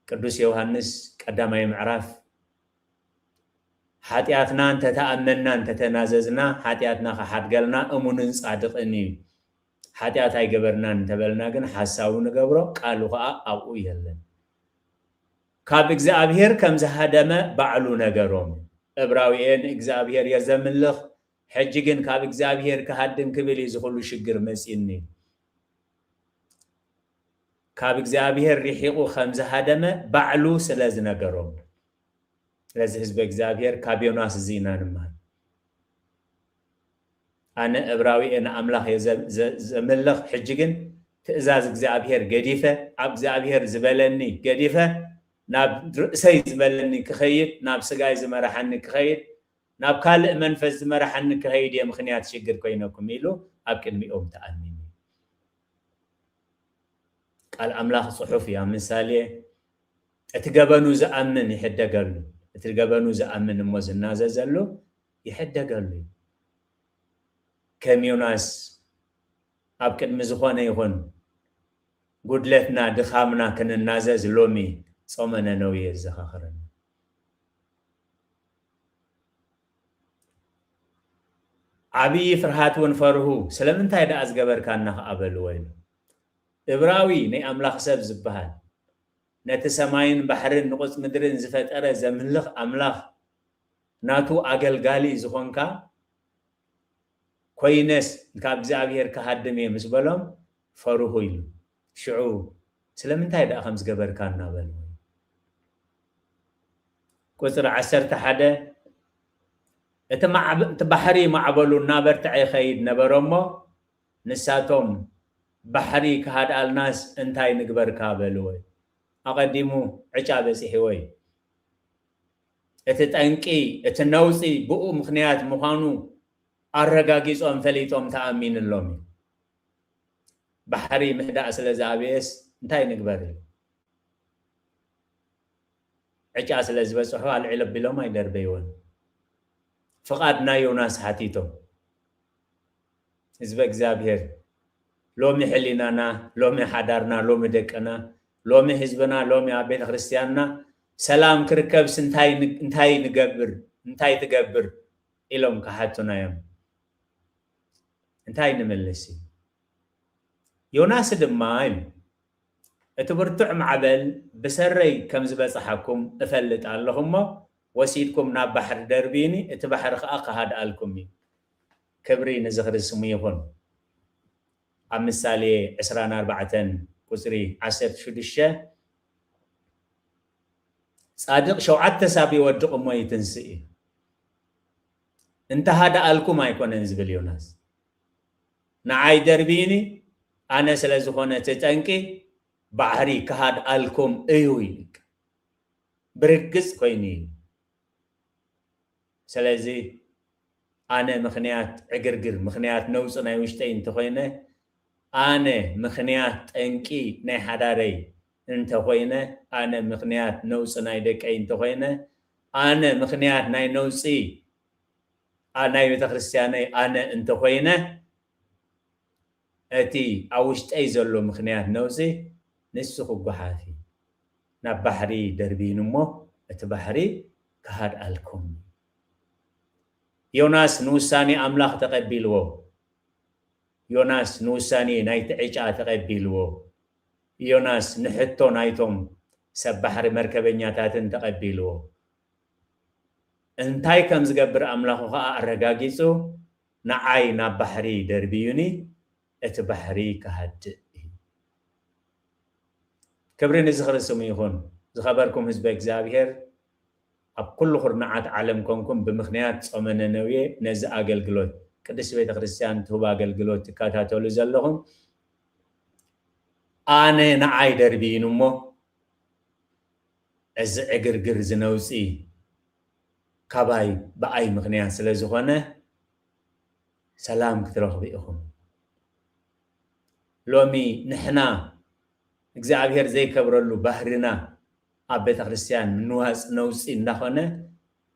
ቅዱስ ዮሃንስ ቀዳማይ ምዕራፍ ሓጢኣትና እንተተኣመንና እንተተናዘዝና ሓጢኣትና ክሓድገልና እሙንን ጻድቕን እዩ። ሓጢኣት ኣይገበርናን እንተበልና ግን ሓሳዊ ንገብሮ ቃሉ ኸዓ ኣብኡ የለን። ካብ እግዚኣብሔር ከም ዝሃደመ ባዕሉ ነገሮም። እብራውኤ ንእግዚኣብሔር እየ ዘምልኽ ሕጂ ግን ካብ እግዚኣብሔር ክሃድም ክብል እዩ ዝኹሉ ሽግር መጺእኒ። ካብ እግዚኣብሔር ርሒቑ ከም ዝሃደመ ባዕሉ ስለ ዝነገሮም። ስለዚ ህዝቢ እግዚኣብሔር ካብ ዮናስ እዚ ኢና ንመሃር። ኣነ እብራዊ እየ፣ ንኣምላኽ እየ ዘ-፣ ዘ-፣ ዘምልኽ። ሕጂ ግን ትእዛዝ እግዚኣብሔር ገዲፈ፣ ኣብ እግዚኣብሔር ዝበለኒ ገዲፈ፣ ናብ ርእሰይ ዝበለኒ ክኸይድ፣ ናብ ስጋይ ዝመርሓኒ ክኸይድ፣ ናብ ካልእ መንፈስ ዝመርሓኒ ክኸይድ እየ ምኽንያት ሽግር ኮይነኩም ኢሉ ኣብ ቅድሚኦም ተኣሚኑ። ቃል ኣምላኽ ጽሑፍ እያ። ምሳሌ፣ እቲ ገበኑ ዝኣምን ይሕደገሉ፣ እቲ ገበኑ ዝኣምን እሞ ዝናዘዘሉ ይሕደገሉ እዩ። ከም ዮናስ ኣብ ቅድሚ ዝኾነ ይኹን ጉድለትና፣ ድኻምና ክንናዘዝ ሎሚ ጾመ ነነዌ የዘኻኽረና። ዓብዪ ፍርሃት እውን ፈርሁ። ስለምንታይ ደኣ ዝገበርካና ኸኣ በልዎ ኢሉ። እብራዊ ናይ ኣምላኽ ሰብ ዝበሃል፣ ነቲ ሰማይን ባሕርን ንቑጽ ምድርን ዝፈጠረ ዘምልኽ ኣምላኽ ናቱ ኣገልጋሊ ዝኾንካ ኮይነስ ካብ እግዚኣብሔር ክሃድም እየ ምስ በሎም ፈርሁ ኢሉ። ሽዑ ስለምንታይ ደኣ ከም ዝገበርካ እናበልዎ። ቁጽሪ ዓሰርተ ሓደ፣ እቲ ማዕበ-፣ እቲ ባሕሪ ማዕበሉ እናበርትዐ ይኸይድ ነበረ እሞ፣ ንሳቶም፣ "ባሕሪ ክሃድኣልናስ እንታይ ንግበርካ?" በልዎ። ኣቐዲሙ ዕጫ በጺሕዎ እዩ። እቲ ጠንቂ፣ እቲ ነውጺ ብኡ ምኽንያት ምዃኑ ኣረጋጊጾም ፈሊጦም ተኣሚንሎም እዩ። ባሕሪ ምህዳእ ስለ ዝኣበየስ እንታይ ንግበር ኢሉ። ዕጫ ስለ ዝበጽሑ ኣልዒሎ ኣቢሎም ኣይደርበይዎን። ፍቓድ ናይ ዮናስ ሓቲቶም። ህዝበ እግዚኣብሔር፣ ሎሚ ሕሊናና፣ ሎሚ ሓዳርና፣ ሎሚ ደቅና፣ ሎሚ ህዝብና፣ ሎሚ ኣብ ቤተ ክርስቲያንና ሰላም ክርከብስ እንታይ ን-፣ እንታይ ንገብር፣ እንታይ ትገብር ኢሎም ክሓቱና እዮም። እንታይ ንምልስ እዩ? ዮናስ ድማ ኢሉ፣ "እቲ ብርቱዕ ማዕበል ብሰረይ ከም ዝበጽሓኩም እፈልጥ ኣለኹ እሞ፣ ወሲድኩም ናብ ባሕሪ ደርብዩኒ፣ እቲ ባሕሪ ኸኣ ክሃድኣልኩም እዩ። ክብሪ ንዝኽሪ ስሙ ይኹን።" ኣብ ምሳሌ ዕስራን ኣርባዕተን ቁጽሪ ዓሰርተ ሽዱሽተ፣ "ጻድቕ ሸውዓተ ሳብ ይወድቕ እሞ ይትንስእ እዩ። እንተሃድኣልኩም ኣይኮነን ዝብል ዮናስ። ንዓይ ደርብዩኒ፣ ኣነ ስለ ዝኾነ እቲ ጠንቂ ባሕሪ ክሃድኣልኩም እዩ" ኢሉ። ብርግጽ ኮይኑ እዩ። ስለዚ ኣነ ምኽንያት ዕግርግር፣ ምኽንያት ነውጺ ናይ ውሽጠይ እንተኾይነ፣ ኣነ ምኽንያት ጠንቂ ናይ ሓዳረይ እንተኾይነ፣ ኣነ ምኽንያት ነውጺ ናይ ደቀይ እንተኾይነ፣ ኣነ ምኽንያት ናይ ነውጺ፣ ኣ-፣ ናይ ቤተ ክርስቲያነይ ኣነ እንተኾይነ፣ እቲ ኣብ ውሽጠይ ዘሎ ምኽንያት ነውጺ ንሱ ክጓሓፍ እዩ። ናብ ባሕሪ ደርብዩኒ እሞ እቲ ባሕሪ ክሃድኣልኩም። ዮናስ ንውሳኔ ኣምላኽ ተቐቢልዎ። ዮናስ ንውሳኔ ናይቲ ዕጫ ተቐቢልዎ። ዮናስ ንሕቶ ናይቶም ሰብ ባሕሪ መርከበኛታትን ተቐቢልዎ። እንታይ ከም ዝገብር ኣምላኹ ኸኣ ኣረጋጊጹ፣ "ንዓይ ናብ ባሕሪ ደርብዩኒ፣ እቲ ባሕሪ ክሃድእ እዩ።" ክብሪ ንዝኽሪ ስሙ ይኹን። ዝኸበርኩም ህዝበ እግዚኣብሔር፣ ኣብ ኩሉ ኩርናዓት ዓለም ኮንኩም ብምኽንያት ጾመ ነነዌ ነዚ ኣገልግሎት፣ ቅድስቲ ቤተ ክርስቲያን ትህቦ ኣገልግሎት ትከታተሉ ዘለኹም፣ ኣነ ንዓይ ደርብዩኒ እሞ፣ እዚ ዕግርግር፣ እዚ ነውጺ ካባይ፣ ብኣይ ምኽንያት ስለ ዝኾነ፣ ሰላም ክትረኽቡ ኢኹም። ሎሚ ንሕና እግዚኣብሔር ዘይከብረሉ ባህርና ኣብ ቤተ ክርስቲያን ምንዋጽ ነውጺ እንዳኾነ፣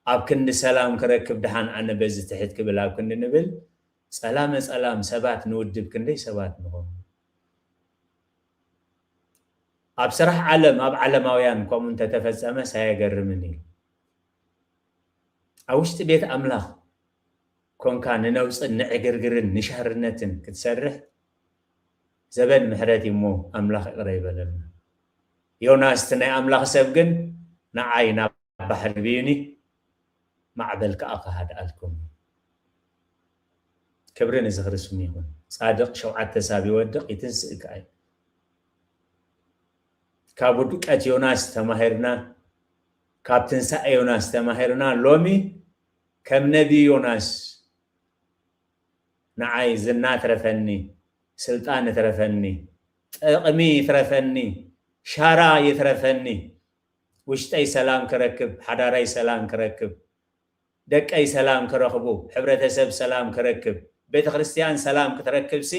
ኣብ ክንዲ ሰላም ክረክብ፣ ደሓን ኣነ በዚ ትሕት ክብል ኣብ ክንዲ ንብል፣ ጸላመ ጸላም ሰባት ንውድብ ክንደይ ሰባት ንኾኑ። ኣብ ስራሕ ዓለም፣ ኣብ ዓለማውያን ከምኡ እንተተፈጸመስ ኣየገርምን እዩ። ኣብ ውሽጢ ቤት ኣምላኽ ኮንካ ንነውጽን ንዕግርግርን ንሻርነትን ክትሰርሕ፣ ዘበን ምሕረት እዩ እሞ ኣምላኽ ይቕረ ይበለልና። ዮናስ እቲ ናይ ኣምላኽ ሰብ ግን፣ "ንዓይ ናብ ባሕሪ ብዩኒ፣ ማዕበል ከኣ ክሃድኣልኩም እዩ። ክብሪ ንዝኽሪ ስሙ ይኹን። ጻድቕ ሸውዓተ ሳብ ይወድቕ ይትንስእ ከኣ እዩ። ካብ ውድቀት ዮናስ ተማሂርና፣ ካብ ትንሳኤ ዮናስ ተማሂርና፣ ሎሚ ከም ነቢ ዮናስ ንዓይ ዝና ትረፈኒ፣ ስልጣን ትረፈኒ፣ ጥቕሚ ይትረፈኒ፣ ሻራ ይትረፈኒ፣ ውሽጠይ ሰላም ክረክብ፣ ሓዳረይ ሰላም ክረክብ፣ ደቀይ ሰላም ክረኽቡ፣ ሕብረተሰብ ሰላም ክረክብ፣ ቤተ ክርስቲያን ሰላም ክትረክብሲ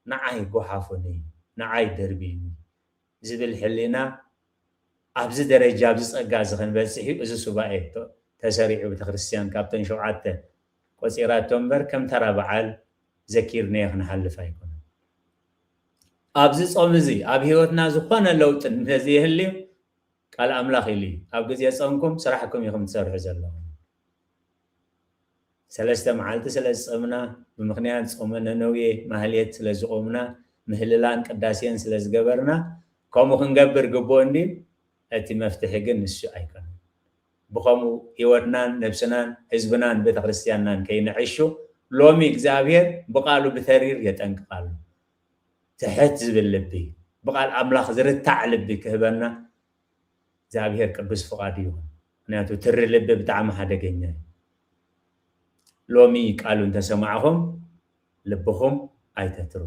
ንዓይ ጎሓፉኒ፣ ንዓይ ደርብዩኒ ዝብል ሕሊና ኣብዚ ደረጃ፣ ኣብዚ ጸጋ እዚ ክንበጽሕ እዩ። እዚ ሱባኤ ተ-፣ ተሰሪዑ ቤተ ክርስቲያን ካብተን ሸውዓተ ቆጺራቶ እምበር ከም ተራ በዓል ዘኪርናዮ ክንሓልፍ ኣይኮነን። ኣብዚ ጾም እዚ ኣብ ህይወትና ዝኾነ ለውጢ እንተዘይህልዩ ቃል ኣምላኽ ኢሉ እዩ። ኣብ ግዜ ጾምኩም ስራሕኩም ኢኹም ትሰርሑ ዘለኹም። ሰለስተ መዓልቲ ስለ ዝጸምና፣ ብምኽንያት ጾመ ነነዌ ማህሌት ስለ ዝቖምና፣ ምህልላን ቅዳሴን ስለ ዝገበርና፣ ከምኡ ክንገብር ግቡእ እንድዩ። እቲ መፍትሒ ግን ንሱ ኣይኮነን። ብኸምኡ ህይወትናን ነብስናን ህዝብናን ቤተ ክርስቲያንናን ከይንዕሹ፣ ሎሚ እግዚኣብሔር ብቃሉ ብተሪር የጠንቅቕ ኣሎ። ትሕት ዝብል ልቢ፣ ብቃል ኣምላኽ ዝርታዕ ልቢ ክህበና እግዚኣብሔር ቅዱስ ፍቓዱ ይኹን። ምኽንያቱ ትሪ ልቢ ብጣዕሚ ሓደገኛ እዩ። ሎሚ ቃሉ እንተሰማዕኹም ልብኹም ኣይተትርሩ።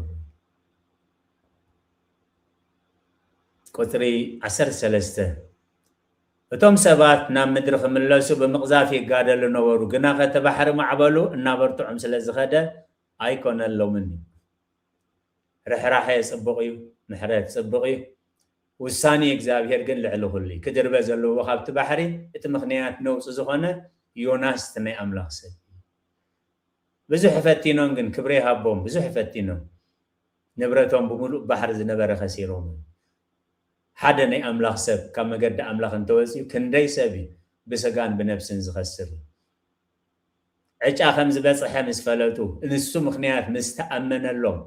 ቁጽሪ ዓሰርተ ሰለስተ፣ እቶም ሰባት ናብ ምድሪ ክምለሱ ብምቕዛፍ ይጋደሉ ነበሩ፣ ግናኸ እቲ ባሕሪ ማዕበሉ እናበርትዖም ስለ ዝኸደ ኣይኮነሎምን እዩ። ርሕራሐ ጽቡቕ እዩ፣ ምሕረት ጽቡቕ እዩ። ውሳኔ እግዚኣብሔር ግን ልዕሊ ኩሉ እዩ። ክድርበ ዘለዎ ካብቲ ባሕሪ እቲ ምኽንያት ነውጺ ዝኾነ ዮናስ እቲ ናይ ኣምላኽ ሰብ እዩ። ብዙሕ ፈቲኖም ግን ክብሪ ይሃቦም፣ ብዙሕ ፈቲኖም። ንብረቶም ብምሉእ ባሕሪ ዝነበረ ከሲሮም። ሓደ ናይ ኣምላኽ ሰብ ካብ መገዲ ኣምላኽ እንተወጺኡ ክንደይ ሰብ እዩ ብስጋን ብነብስን ዝኸስር? ዕጫ ከም ዝበጽሐ ምስ ፈለጡ፣ ንሱ ምኽንያት ምስ ተኣመነሎም፣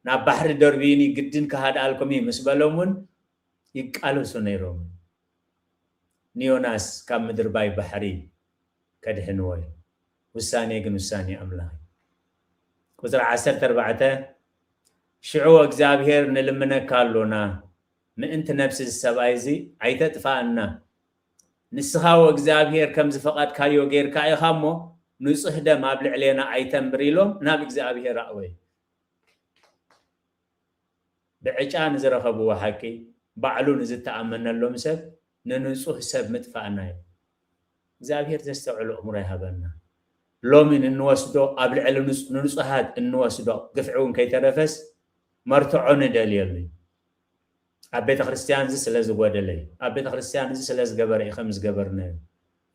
ናብ ባሕሪ ደርብዩኒ ግድን ክሃድኣልኩም እዩ ምስ በሎም እውን ይቃለሱ ነይሮም። ንዮናስ ካብ ምድርባይ ባሕሪ ከድሕንዎ እዩ። ውሳኔ ግን ውሳኔ ኣምላኽ እዩ። ቁጽሪ ዓሰርተ ኣርባዕተ፣ ሽዑ እግዚኣብሔር ንልምነካ ኣሎና፣ ምእንቲ ነብሲ እዚ ሰብኣይ እዚ ኣይተጥፋኣና። ንስኻ ወእግዚኣብሔር ከም ዝፈቐድካዮ ጌርካ ኢኻ እሞ፣ ንጹህ ደም ኣብ ልዕሌና ኣይተንብር ኢሎም ናብ እግዚኣብሔር ኣእወዩ። ብዕጫ ንዝረኸብዎ ሓቂ፣ ባዕሉ ንዝተኣመነሎም ሰብ፣ ንንጹህ ሰብ ምጥፋእና እዩ። እግዚኣብሔር ዘስተውዕሎ ኣእምሮ ይሃበና። ሎሚ ንንወስዶ፣ ኣብ ልዕሊ ንጹ-፣ ንንጹሃት እንወስዶ ግፍዒ እውን ከይተረፈስ፣ መርትዖ ንደልየሉ እዩ። ኣብ ቤተ ክርስቲያን እዚ ስለ ዝጎደለ እዩ፣ ኣብ ቤተ ክርስቲያን እዚ ስለ ዝገበረ እዩ ከም ዝገበርናዮ።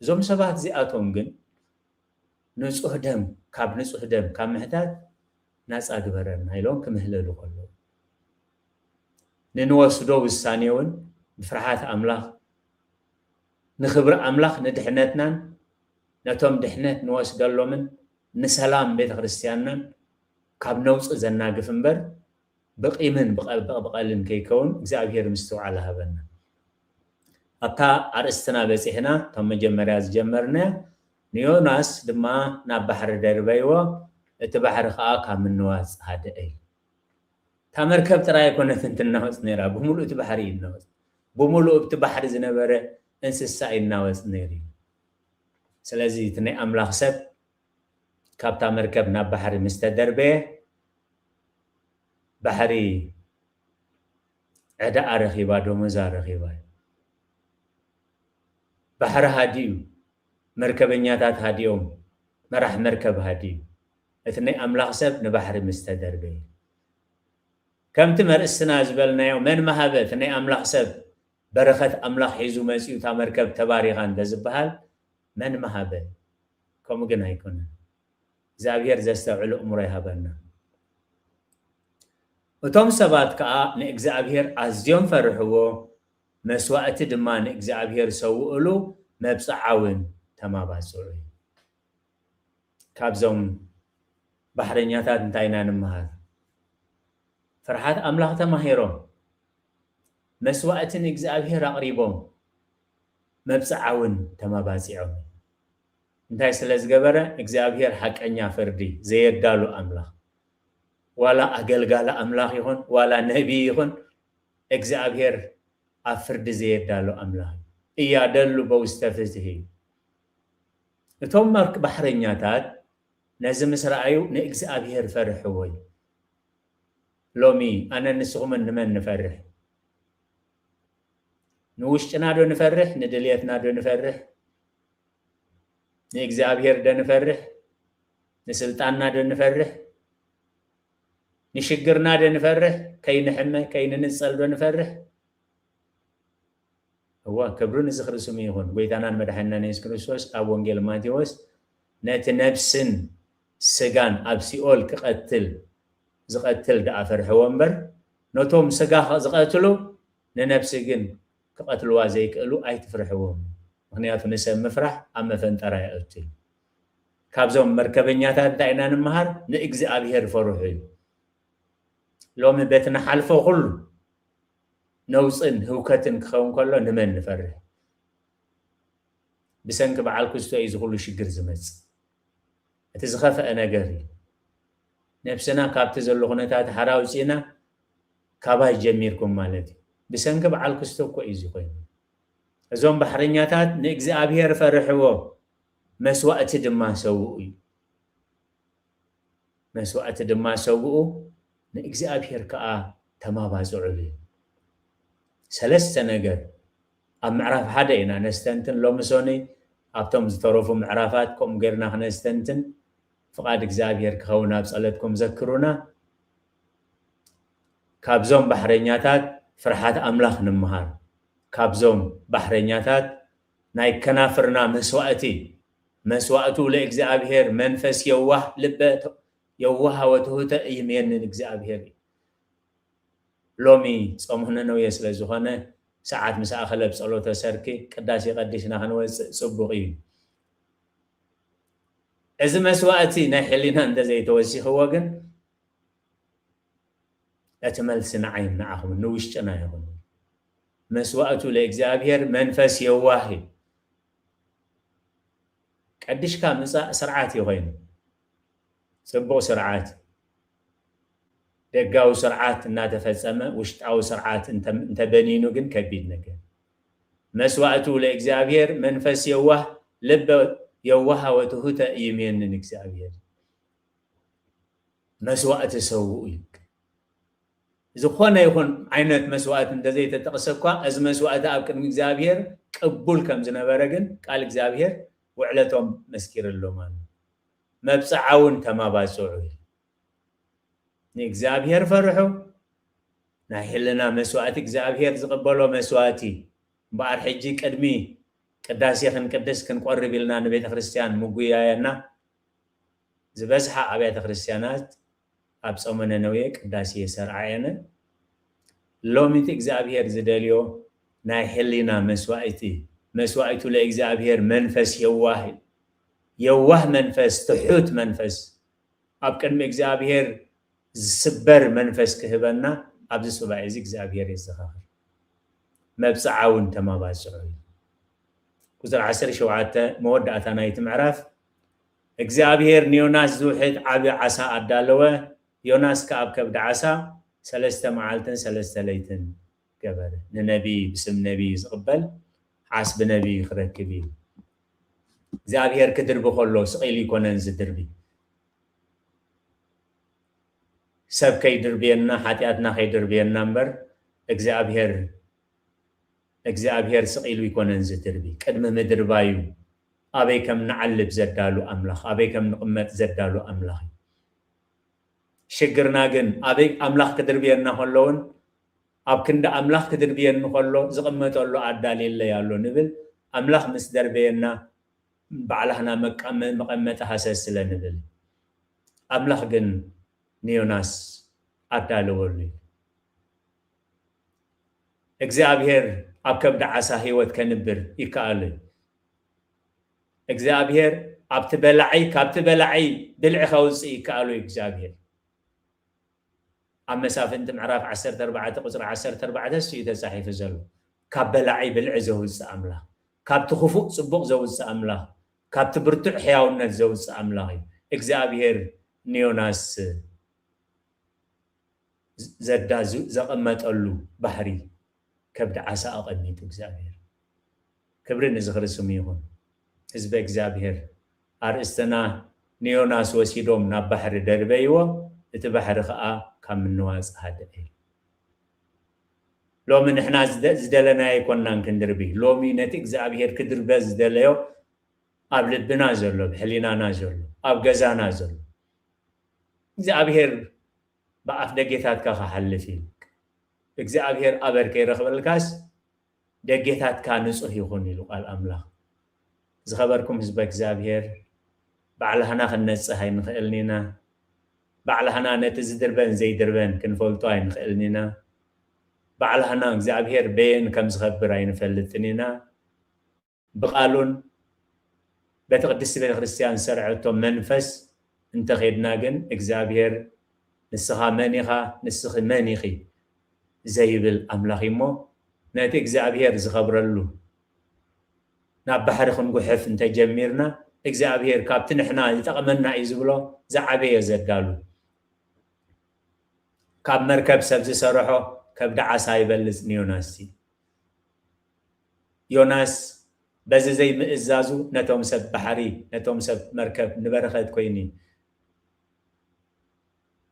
እዞም ሰባት እዚኣቶም ግን ንጹህ ደም፣ ካብ ንጹህ ደም ካብ ምሕታት ናጻ ግበረና ኢሎም ክምህለሉ ከለዉ፣ ንንወስዶ ውሳኔ እውን ብፍርሃት ኣምላኽ፣ ንኽብሪ ኣምላኽ፣ ንድሕነትናን ነቶም ድሕነት ንወስደሎምን ንሰላም ቤተ ክርስቲያንናን ካብ ነውጺ ዘናግፍ እምበር ብቂምን ብቐ-፣ ብቐልን ከይከውን እግዚኣብሔር ምስትውዓል ሃበና። ኣብታ ኣርእስትና በጺሕና፣ እቶም መጀመርያ ዝጀመርናያ፣ ንዮናስ ድማ ናብ ባሕሪ ደርበይዎ፣ እቲ ባሕሪ ኸኣ ካብ ምንዋጽ ሃደአ እዩ። እታ መርከብ ጥራይ ኣይኮነትን ትናወጽ ነይራ፣ ብምሉእ እቲ ባሕሪ እዩ ይናወጽ። ብምሉእ ኣብቲ ባሕሪ ዝነበረ እንስሳ ይናወጽ ነይሩ እዩ። ስለዚ እቲ ናይ ኣምላኽ ሰብ ካብታ መርከብ ናብ ባሕሪ ምስ ተደርበየ፣ ባሕሪ ዕዳኣ ረኺባ፣ ደሞዛ ረኺባ እዩ። ባሕሪ ሃዲኡ፣ መርከበኛታት ሃዲኦም፣ መራሕ መርከብ ሃዲኡ። እቲ ናይ ኣምላኽ ሰብ ንባሕሪ ምስ ተደርበየ። ከምቲ መርእስና ዝበልናዮ፣ መን መሃበ እቲ ናይ ኣምላኽ ሰብ በረኸት ኣምላኽ ሒዙ መጺኡ እታ መርከብ ተባሪኻ እንተ ዝበሃል፣ መን መሃበ? ከምኡ ግን ኣይኮነን። እግዚኣብሔር ዘስተውዕል ኣእምሮ ይሃበና። እቶም ሰባት ከኣ ንእግዚኣብሔር ኣዝዮም ፈርሕዎ፣ መስዋእቲ ድማ ንእግዚኣብሔር ሰውእሉ፣ መብጽዓ እውን ተማባጽዑ። ካብዞም ባሕረኛታት እንታይ ኢና ንምሃር? ፍርሓት ኣምላኽ ተማሂሮም፣ መስዋእቲ ንእግዚኣብሔር ኣቕሪቦም፣ መብጽዓ እውን ተማባጺዖም። እንታይ ስለ ዝገበረ? እግዚኣብሔር ሓቀኛ ፍርዲ ዘየዳሉ ኣምላኽ፣ ዋላ ኣገልጋሊ ኣምላኽ ይኹን ዋላ ነቢይ ይኹን እግዚኣብሔር ኣብ ፍርዲ ዘየዳሉ ኣምላኽ እዩ። እያደሉ በውስተ ፍትሒ እዩ። እቶም ባሕረኛታት ነዚ ምስ ረኣዩ ንእግዚኣብሔር ፈርሕዎ እዩ። ሎሚ ኣነ ንስኹምን ንመን ንፈርሕ? ንውሽጥና ዶ ንፈርሕ? ንድልየትና ዶ ንፈርሕ? ንእግዚኣብሔር ዶ ንፈርሕ? ንስልጣንና ዶ ንፈርሕ? ንሽግርና ዶ ንፈርሕ? ከይንሕመ ከይንንጸል ዶ ንፈርሕ? እዋ፣ ክብሪ ንዝኽሪ ስሙ ይኹን። ጎይታናን መድሓኒናን የሱስ ክርስቶስ ኣብ ወንጌል ማቴዎስ ነቲ ነብስን ስጋን ኣብ ሲኦል ክቐትል ዝቐትል ደኣ ፍርሕዎ እምበር፣ ነቶም ስጋ ዝቐትሉ ንነብሲ ግን ክቐትልዋ ዘይክእሉ ኣይትፍርሕዎም። ምኽንያቱ ንሰብ ምፍራሕ ኣብ መፈንጠራ የእቱ እዩ። ካብዞም መርከበኛታት እንታይ ኢና ንምሃር? ንእግዚኣብሔር ፈርሑ እዩ። ሎሚ በቲ ንሓልፎ ኩሉ ነውፅን ህውከትን ክኸውን ከሎ ንመን ንፈርሕ? ብሰንኪ በዓል ክስቶ እዩ እዚ ኩሉ ሽግር ዝመጽእ። እቲ ዝኸፍአ ነገር እዩ። ነብስና ካብቲ ዘሎ ኩነታት ሓራ ኣውጺእና ካባይ ጀሚርኩም ማለት እዩ። ብሰንኪ በዓል ክስቶ እኮ እዩ እዚ ኮይኑ። እዞም ባሕረኛታት ንእግዚኣብሔር ፈርሕዎ፣ መስዋእቲ ድማ ሰውኡ እዩ። መስዋእቲ ድማ ሰውኡ፣ ንእግዚኣብሔር ከኣ ተማባጽዑሉ እዩ። ሰለስተ ነገር ኣብ ምዕራፍ ሓደ ኢና ነስተንትን፣ ሎሚ ሶኒ ኣብቶም ዝተረፉ ምዕራፋት ከምኡ ጌርና ክነስተንትን ፍቓድ እግዚኣብሔር ክኸውን ኣብ ጸሎትኩም ዘክሩና። ካብዞም ባሕረኛታት ፍርሓት ኣምላኽ ንምሃር። ካብዞም ባሕረኛታት ናይ ከናፍርና መስዋእቲ፣ መስዋእቱ ለእግዚኣብሔር መንፈስ የዋህ ልበ የዋህ ወትሑተ እይምየንን እግዚኣብሔር እዩ። ሎሚ ጾም ነነዌ ስለ ዝኾነ ሰዓት ምስ ኣኸለ ብጸሎተ ሰርኪ ቅዳሴ ቀዲስና ክንወጽእ ጽቡቕ እዩ። እዚ መስዋእቲ ናይ ሕሊና እንተዘይተወሲኽዎ ግን እቲ መልሲ ንዓይን ንዓኹምን ንውሽጥና ይኹን። መስዋእቱ ለእግዚኣብሔር መንፈስ የዋህ እዩ። ቀዲሽካ ምጻእ ስርዓት እዩ ኮይኑ። ጽቡቕ ስርዓት። ደጋዊ ስርዓት እናተፈጸመ ውሽጣዊ ስርዓት እንተ-፣ እንተበኒኑ ግን ከቢድ ነገር። መስዋእቱ ለእግዚኣብሔር መንፈስ የዋህ ልበ የዋህ ወትሑተ እይምየንን እግዚኣብሔር። መስዋእቲ ሰውኡ እዩ። ዝኾነ ይኹን ዓይነት መስዋእቲ እንተዘይተጠቕሰ እኳ፣ እዚ መስዋእቲ ኣብ ቅድሚ እግዚኣብሔር ቅቡል ከም ዝነበረ ግን ቃል እግዚኣብሔር ውዕለቶም መስኪርሎም ኣሎ። መብጽዓ እውን ተማባጽዑ እዩ። ንእግዚኣብሔር ፈርሑ። ናይ ሕልና መስዋእቲ እግዚኣብሔር ዝቕበሎ መስዋእቲ እምበኣር፣ ሕጂ ቅድሚ ቅዳሴ ክንቅድስ ክንቆርብ ኢልና ንቤተ ክርስቲያን ምጉያየና፣ ዝበዝሓ ኣብያተ ክርስቲያናት ኣብ ጾመ ነነዌ ቅዳሴ የሰርዓ እየን። ሎሚ እቲ እግዚኣብሔር ዝደልዮ ናይ ሕሊና መስዋእቲ፣ መስዋእቱ ለእግዚኣብሔር መንፈስ የዋህ፣ የዋህ መንፈስ፣ ትሑት መንፈስ፣ ኣብ ቅድሚ እግዚኣብሔር ዝስበር መንፈስ ክህበና ኣብዚ ሱባኤ እዚ እግዚኣብሔር የዘኻኽር። መብጽዓ እውን ተማባጽዑ እዩ። ቁጽሪ ዓሰርተ ሸውዓተ መወዳእታ ናይቲ ምዕራፍ፣ እግዚኣብሔር ንዮናስ ዝውሕጥ ዓቢ ዓሳ ኣዳለወ፣ ዮናስ ከኣ ኣብ ከብዲ ዓሳ ሰለስተ መዓልትን ሰለስተ ለይትን ገበረ። ንነቢይ ብስም ነቢይ ዝቕበል ዓስቢ ነቢይ ክረክብ እዩ። እግዚኣብሔር ክድርቢ ከሎ ስቕ ኢሉ ኣይኮነን ዝድርቢ። ሰብ ከይድርብየና፣ ሓጢኣትና ከይድርብየና እምበር እግዚኣብሔር፣ እግዚኣብሔር ስቕ ኢሉ ኣይኮነን ዝድርቢ። ቅድሚ ምድርባዩ ኣበይ ከም ንዓልብ ዘዳሉ ኣምላኽ፣ ኣበይ ከም ንቕመጥ ዘዳሉ ኣምላኽ እዩ። ሽግርና ግን ኣበይ ኣምላኽ ክድርብየና ከሎ እውን ኣብ ክንዲ ኣምላኽ ክድርብየኒ ከሎ ዝቕመጠሉ ኣዳልየለይ ኣሎ ንብል። ኣምላኽ ምስ ደርበየና ባዕላህና መቃመ-፣ መቐመጢ ሃሰስ ስለ ንብል። ኣምላኽ ግን ንዮናስ ኣዳለወሉ እዩ። እግዚኣብሔር ኣብ ከብዲ ዓሳ ህይወት ከንብር ይከኣሉ እዩ። እግዚኣብሔር ኣብቲ በላዒ፣ ካብቲ በላዒ ብልዒ ከውፅእ ይከኣሉ እዩ እግዚኣብሔር። ኣብ መሳፍንቲ ምዕራፍ ዓሰርተ ኣርባዕተ ቁፅሪ ዓሰርተ ኣርባዕተ እሱ እዩ ተፃሒፉ ዘሎ። ካብ በላዒ ብልዒ ዘውፅእ ኣምላኽ፣ ካብቲ ክፉእ ፅቡቕ ዘውፅእ ኣምላኽ፣ ካብቲ ብርቱዕ ሕያውነት ዘውፅእ ኣምላኽ እዩ። እግዚኣብሔር ንዮናስ ዘዳዙ ዘቐመጠሉ ባሕሪ ከብዲ ዓሳ ኣቐሚጡ እግዚኣብሔር። ክብሪ ንዝኽሪ ስሙ ይኹን። ህዝበ እግዚኣብሔር ኣርእስትና ንዮናስ ወሲዶም ናብ ባሕሪ ደርበይዎ፣ እቲ ባሕሪ ኸዓ ካብ ምንዋጽ ሃደአ። ሎሚ ንሕና ዝደ-፣ ዝደለናዮ ኣይኮናን ክንድርቢ። ሎሚ ነቲ እግዚኣብሔር ክድርበ ዝደለዮ ኣብ ልብና ዘሎ፣ ኣብ ሕሊናና ዘሎ፣ ኣብ ገዛና ዘሎ እግዚኣብሔር ብኣፍ ደጌታትካ ክሓልፍ እዩ። እግዚኣብሔር ኣበር ከይረኽበልካስ ደጌታትካ ንጹህ ይኹን ኢሉ ቃል ኣምላኽ። ዝኸበርኩም ህዝበ እግዚኣብሔር፣ ባዕላህና ክንነጽህ ኣይንኽእልን ኢና። ባዕላህና ነቲ ዝድርበን ዘይድርበን ክንፈልጦ ኣይንኽእልን ኢና። ባዕላህና እግዚኣብሔር በየን ከም ዝኸብር ኣይንፈልጥን ኢና። ብቃሉን በቲ ቅድስቲ ቤተክርስትያን ዝሰርዐቶ መንፈስ እንተኸድና ግን እግዚኣብሔር ንስኻ መን ኢኻ፣ ንስኺ መን ኢኺ ዘይብል ኣምላኽ እዩ እሞ ነቲ እግዚኣብሔር ዝኸብረሉ ናብ ባሕሪ ክንጉሕፍ እንተጀሚርና እግዚኣብሔር ካብቲ ንሕና ዝጠቕመና እዩ ዝብሎ ዝዓበየ ዘዳሉ ካብ መርከብ ሰብ ዝሰርሖ ከብዲ ዓሳ ይበልጽ ንዮናስ እዩ። ዮናስ በዚ ዘይምእዛዙ ነቶም ሰብ ባሕሪ፣ ነቶም ሰብ መርከብ ንበረኸት ኮይኑ እዩ።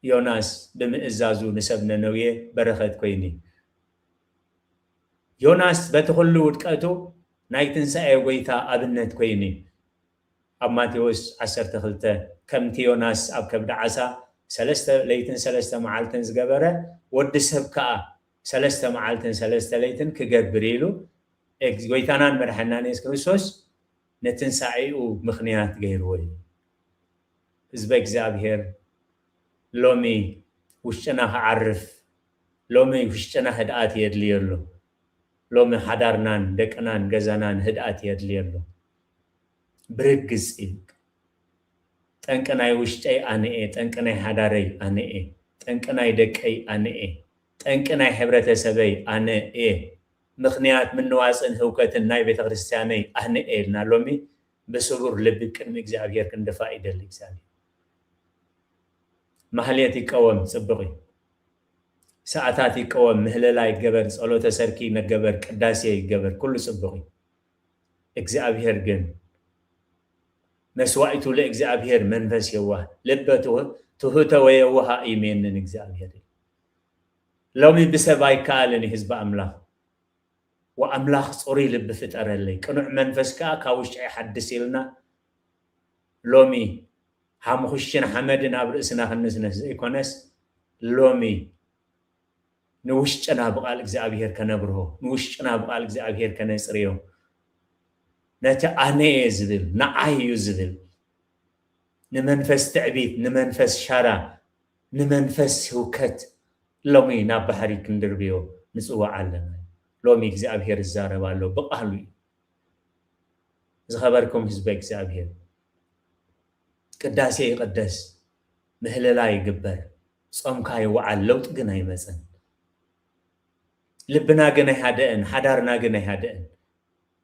ዮናስ ብምእዛዙ ንሰብ ነነውየ በረኸት ኮይኑ እዩ። ዮናስ በቲ ኩሉ ውድቀቱ ናይ ትንሳኤ ጎይታ ኣብነት ኮይኑ እዩ። ኣብ ማቴዎስ ዓሰርተ ክልተ ከምቲ ዮናስ ኣብ ከብዲ ዓሳ ሰለስተ ለይትን ሰለስተ መዓልትን ዝገበረ፣ ወዲ ሰብ ከኣ ሰለስተ መዓልትን ሰለስተ ለይትን ክገብር ኢሉ፣ ኤግ-፣ ጎይታናን መድሓናን የሱስ ክርስቶስ ንትንሳኤኡ ምኽንያት ገይርዎ እዩ። ህዝበ እግዚኣብሔር፣ ሎሚ ውሽጥና ክዓርፍ፣ ሎሚ ውሽጥና ህድኣት የድልዮ ኣሎ። ሎሚ ሓዳርናን ደቅናን ገዛናን ህድኣት የድልዮ ኣሎ። ብርግጽ እዩ። ጠንቂ ናይ ውሽጠይ ኣነ እየ፣ ጠንቂ ናይ ሓዳረይ ኣነ እየ፣ ጠንቂ ናይ ደቀይ ኣነ እየ፣ ጠንቂ ናይ ሕብረተሰበይ ኣነ እየ፣ ምኽንያት ምንዋጽን ህውከትን ናይ ቤተክርስትያነይ ኣነ እየ ኢልና ሎሚ ብስቡር ልቢ ቅድሚ እግዚኣብሔር ክንድፋእ ይደሊ እግዚኣብሔር። ማህሌት ይቀወም፣ ጽቡቕ እዩ። ሰዓታት ይቀወም፣ ምህለላ ይገበር፣ ጸሎተ ሰርኪ ይገበር፣ ቅዳሴ ይገበር፣ ኩሉ ጽቡቕ እዩ። እግዚኣብሔር ግን መስዋዕቱ ለእግዚኣብሔር መንፈስ የዋህ፣ ልበ ትሁ-፣ ትሁተ ወየዋህ ኣይሜንን እግዚኣብሔር እዩ። ሎሚ ብሰብ ኣይከኣልን እዩ ህዝቢ ኣምላኽ። ወኣምላኽ ጽሩይ ልቢ ፍጠረለይ፣ ቅኑዕ መንፈስ ከኣ ካብ ውሽጢ ሓድስ ኢልና፣ ሎሚ ሓሙኽሽን ሓመድን ኣብ ርእስና ክንንስነስ ዘይኮነስ፣ ሎሚ ንውሽጥና ብቓል እግዚኣብሔር ከነብርሆ፣ ንውሽጥና ብቓል እግዚኣብሔር ከነጽርዮ፣ ነቲ ኣነ እየ ዝብል፣ ንዓይ እዩ ዝብል፣ ንመንፈስ ትዕቢት፣ ንመንፈስ ሻራ፣ ንመንፈስ ህውከት ሎሚ ናብ ባሕሪ ክንድርብዮ ንጽዋዕ ኣለና። ሎሚ እግዚኣብሔር ይዛረብ ኣሎ፣ ብቓሉ እዩ። ዝኸበርኩም ህዝበ እግዚኣብሔር፣ ቅዳሴ ይቕደስ፣ ምህለላ ይግበር፣ ጾምካ ይወዓል፣ ለውጢ ግን ኣይመጸን። ልብና ግን ኣይሃደአን፣ ሓዳርና ግን ኣይሃደአን፣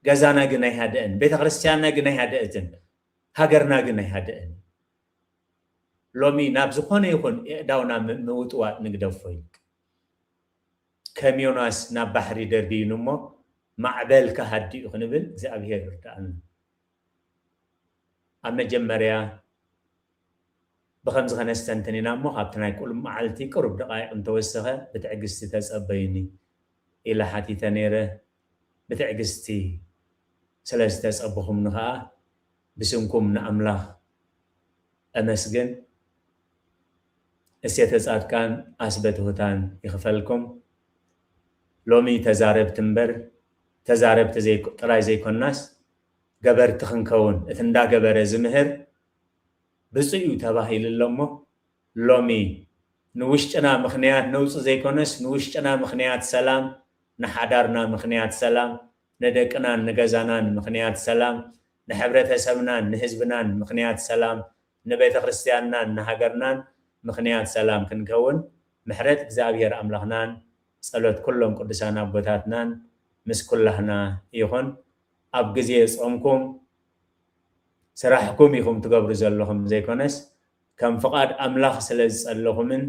ገዛና ግን ኣይሃደአን፣ ቤተ ክርስቲያንና ግን ኣይሃደአትን፣ ሃገርና ግን ኣይሃደአን። ሎሚ ናብ ዝኾነ ይኹን የእዳውና ም-፣ ምውጥዋጥ ንግደፎ ኢልክ። ከም ዮናስ ናብ ባሕሪ ደርብዩን እሞ ማዕበል ከሃድኡ ክንብል እግዚኣብሔር ይርዳእና። ኣብ መጀመርያ ብኸምዚ ከነስተንትን ኢና እሞ፣ ካብቲ ናይ ቁልም መዓልቲ ቅሩብ ደቓይቕ እንተወሰኸ ብትዕግስቲ ተጸበዩኒ ኢለ ሓቲተ ነይረ። ብትዕግስቲ ስለ ዝተጸበኹምኒ ከኣ ብስምኩም ንኣምላኽ ኣመስግን። እሴተ ጻድቃን ኣስበ ትሑታን ይኽፈልኩም። ሎሚ ተዛረብቲ እምበር፣ ተዛረብቲ ዘይኮ-፣ ጥራይ ዘይኮናስ፣ ገበርቲ ክንከውን፣ እቲ እንዳገበረ ዝምህር ብፁዕ እዩ ተባሂሉ ኣሎ እሞ፣ ሎሚ ንውሽጥና ምኽንያት ነውጺ ዘይኮነስ፣ ንውሽጥና ምኽንያት ሰላም፣ ንሓዳርና ምኽንያት ሰላም፣ ንደቅናን ንገዛናን ምኽንያት ሰላም፣ ንሕብረተሰብናን ንህዝብናን ምኽንያት ሰላም፣ ንቤተ ክርስቲያንናን ንሃገርናን ምኽንያት ሰላም ክንከውን ምሕረት እግዚኣብሔር ኣምላኽናን ጸሎት ኩሎም ቅዱሳን ኣቦታትናን ምስ ኩላህና ይኹን። ኣብ ግዜ ጾምኩም ስራሕኩም ኢኹም ትገብሩ ዘለኹም ዘይኮነስ ከም ፍቓድ ኣምላኽ ስለ ዝጸለኹምን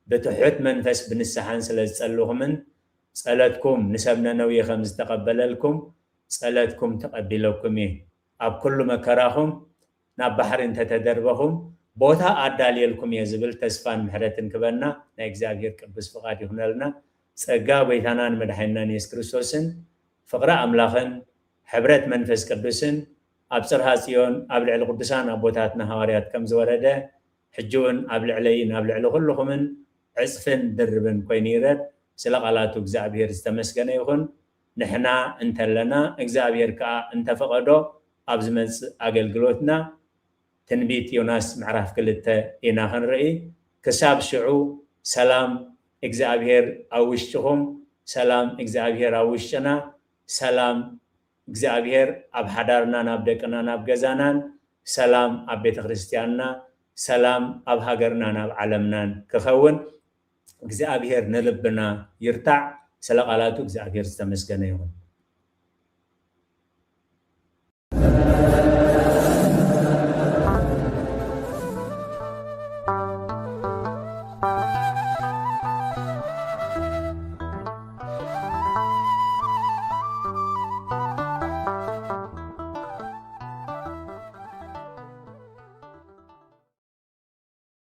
ብትሑት መንፈስ ብንስሓን ስለ ዝጸለኹምን ጸለትኩም ንሰብ ነነውየ ከም ዝተቐበለልኩም ጸለትኩም ተቐቢለኩም እየ። ኣብ ኩሉ መከራኹም ናብ ባሕሪ እንተተደርበኹም ቦታ ኣዳልየልኩም እየ ዝብል ተስፋን ምሕረትን ክበና ናይ እግዚኣብሔር ቅዱስ ፍቓድ ይኹነልና። ጸጋ ጎይታናን መድሓኒናን የሱስ ክርስቶስን ፍቕሪ ኣምላኽን ሕብረት መንፈስ ቅዱስን ኣብ ጽርሃ ጽዮን ኣብ ልዕሊ ቅዱሳን ኣቦታትና ሃዋርያት ከም ዝወረደ ሕጂ እውን ኣብ ልዕለይን ኣብ ልዕሊ ኩልኹምን ዕጽፍን ድርብን ኮይኑ ይረድ። ስለ ቃላቱ እግዚኣብሔር ዝተመስገነ ይኹን። ንሕና እንተለና እግዚኣብሔር ከኣ እንተፈቐዶ ኣብ ዝመጽእ ኣገልግሎትና ትንቢት ዮናስ ምዕራፍ ክልተ ኢና ክንርኢ። ክሳብ ሽዑ ሰላም እግዚኣብሔር ኣብ ውሽጥኹም፣ ሰላም እግዚኣብሔር ኣብ ውሽጥና፣ ሰላም እግዚኣብሔር ኣብ ሓዳርናን ኣብ ደቅናን ኣብ ገዛናን፣ ሰላም ኣብ ቤተ ክርስቲያንና፣ ሰላም ኣብ ሃገርናን ኣብ ዓለምናን ክኸውን እግዚኣብሔር ንልብና ይርታዕ። ስለ ቃላቱ እግዚኣብሔር ዝተመስገነ ይኹን።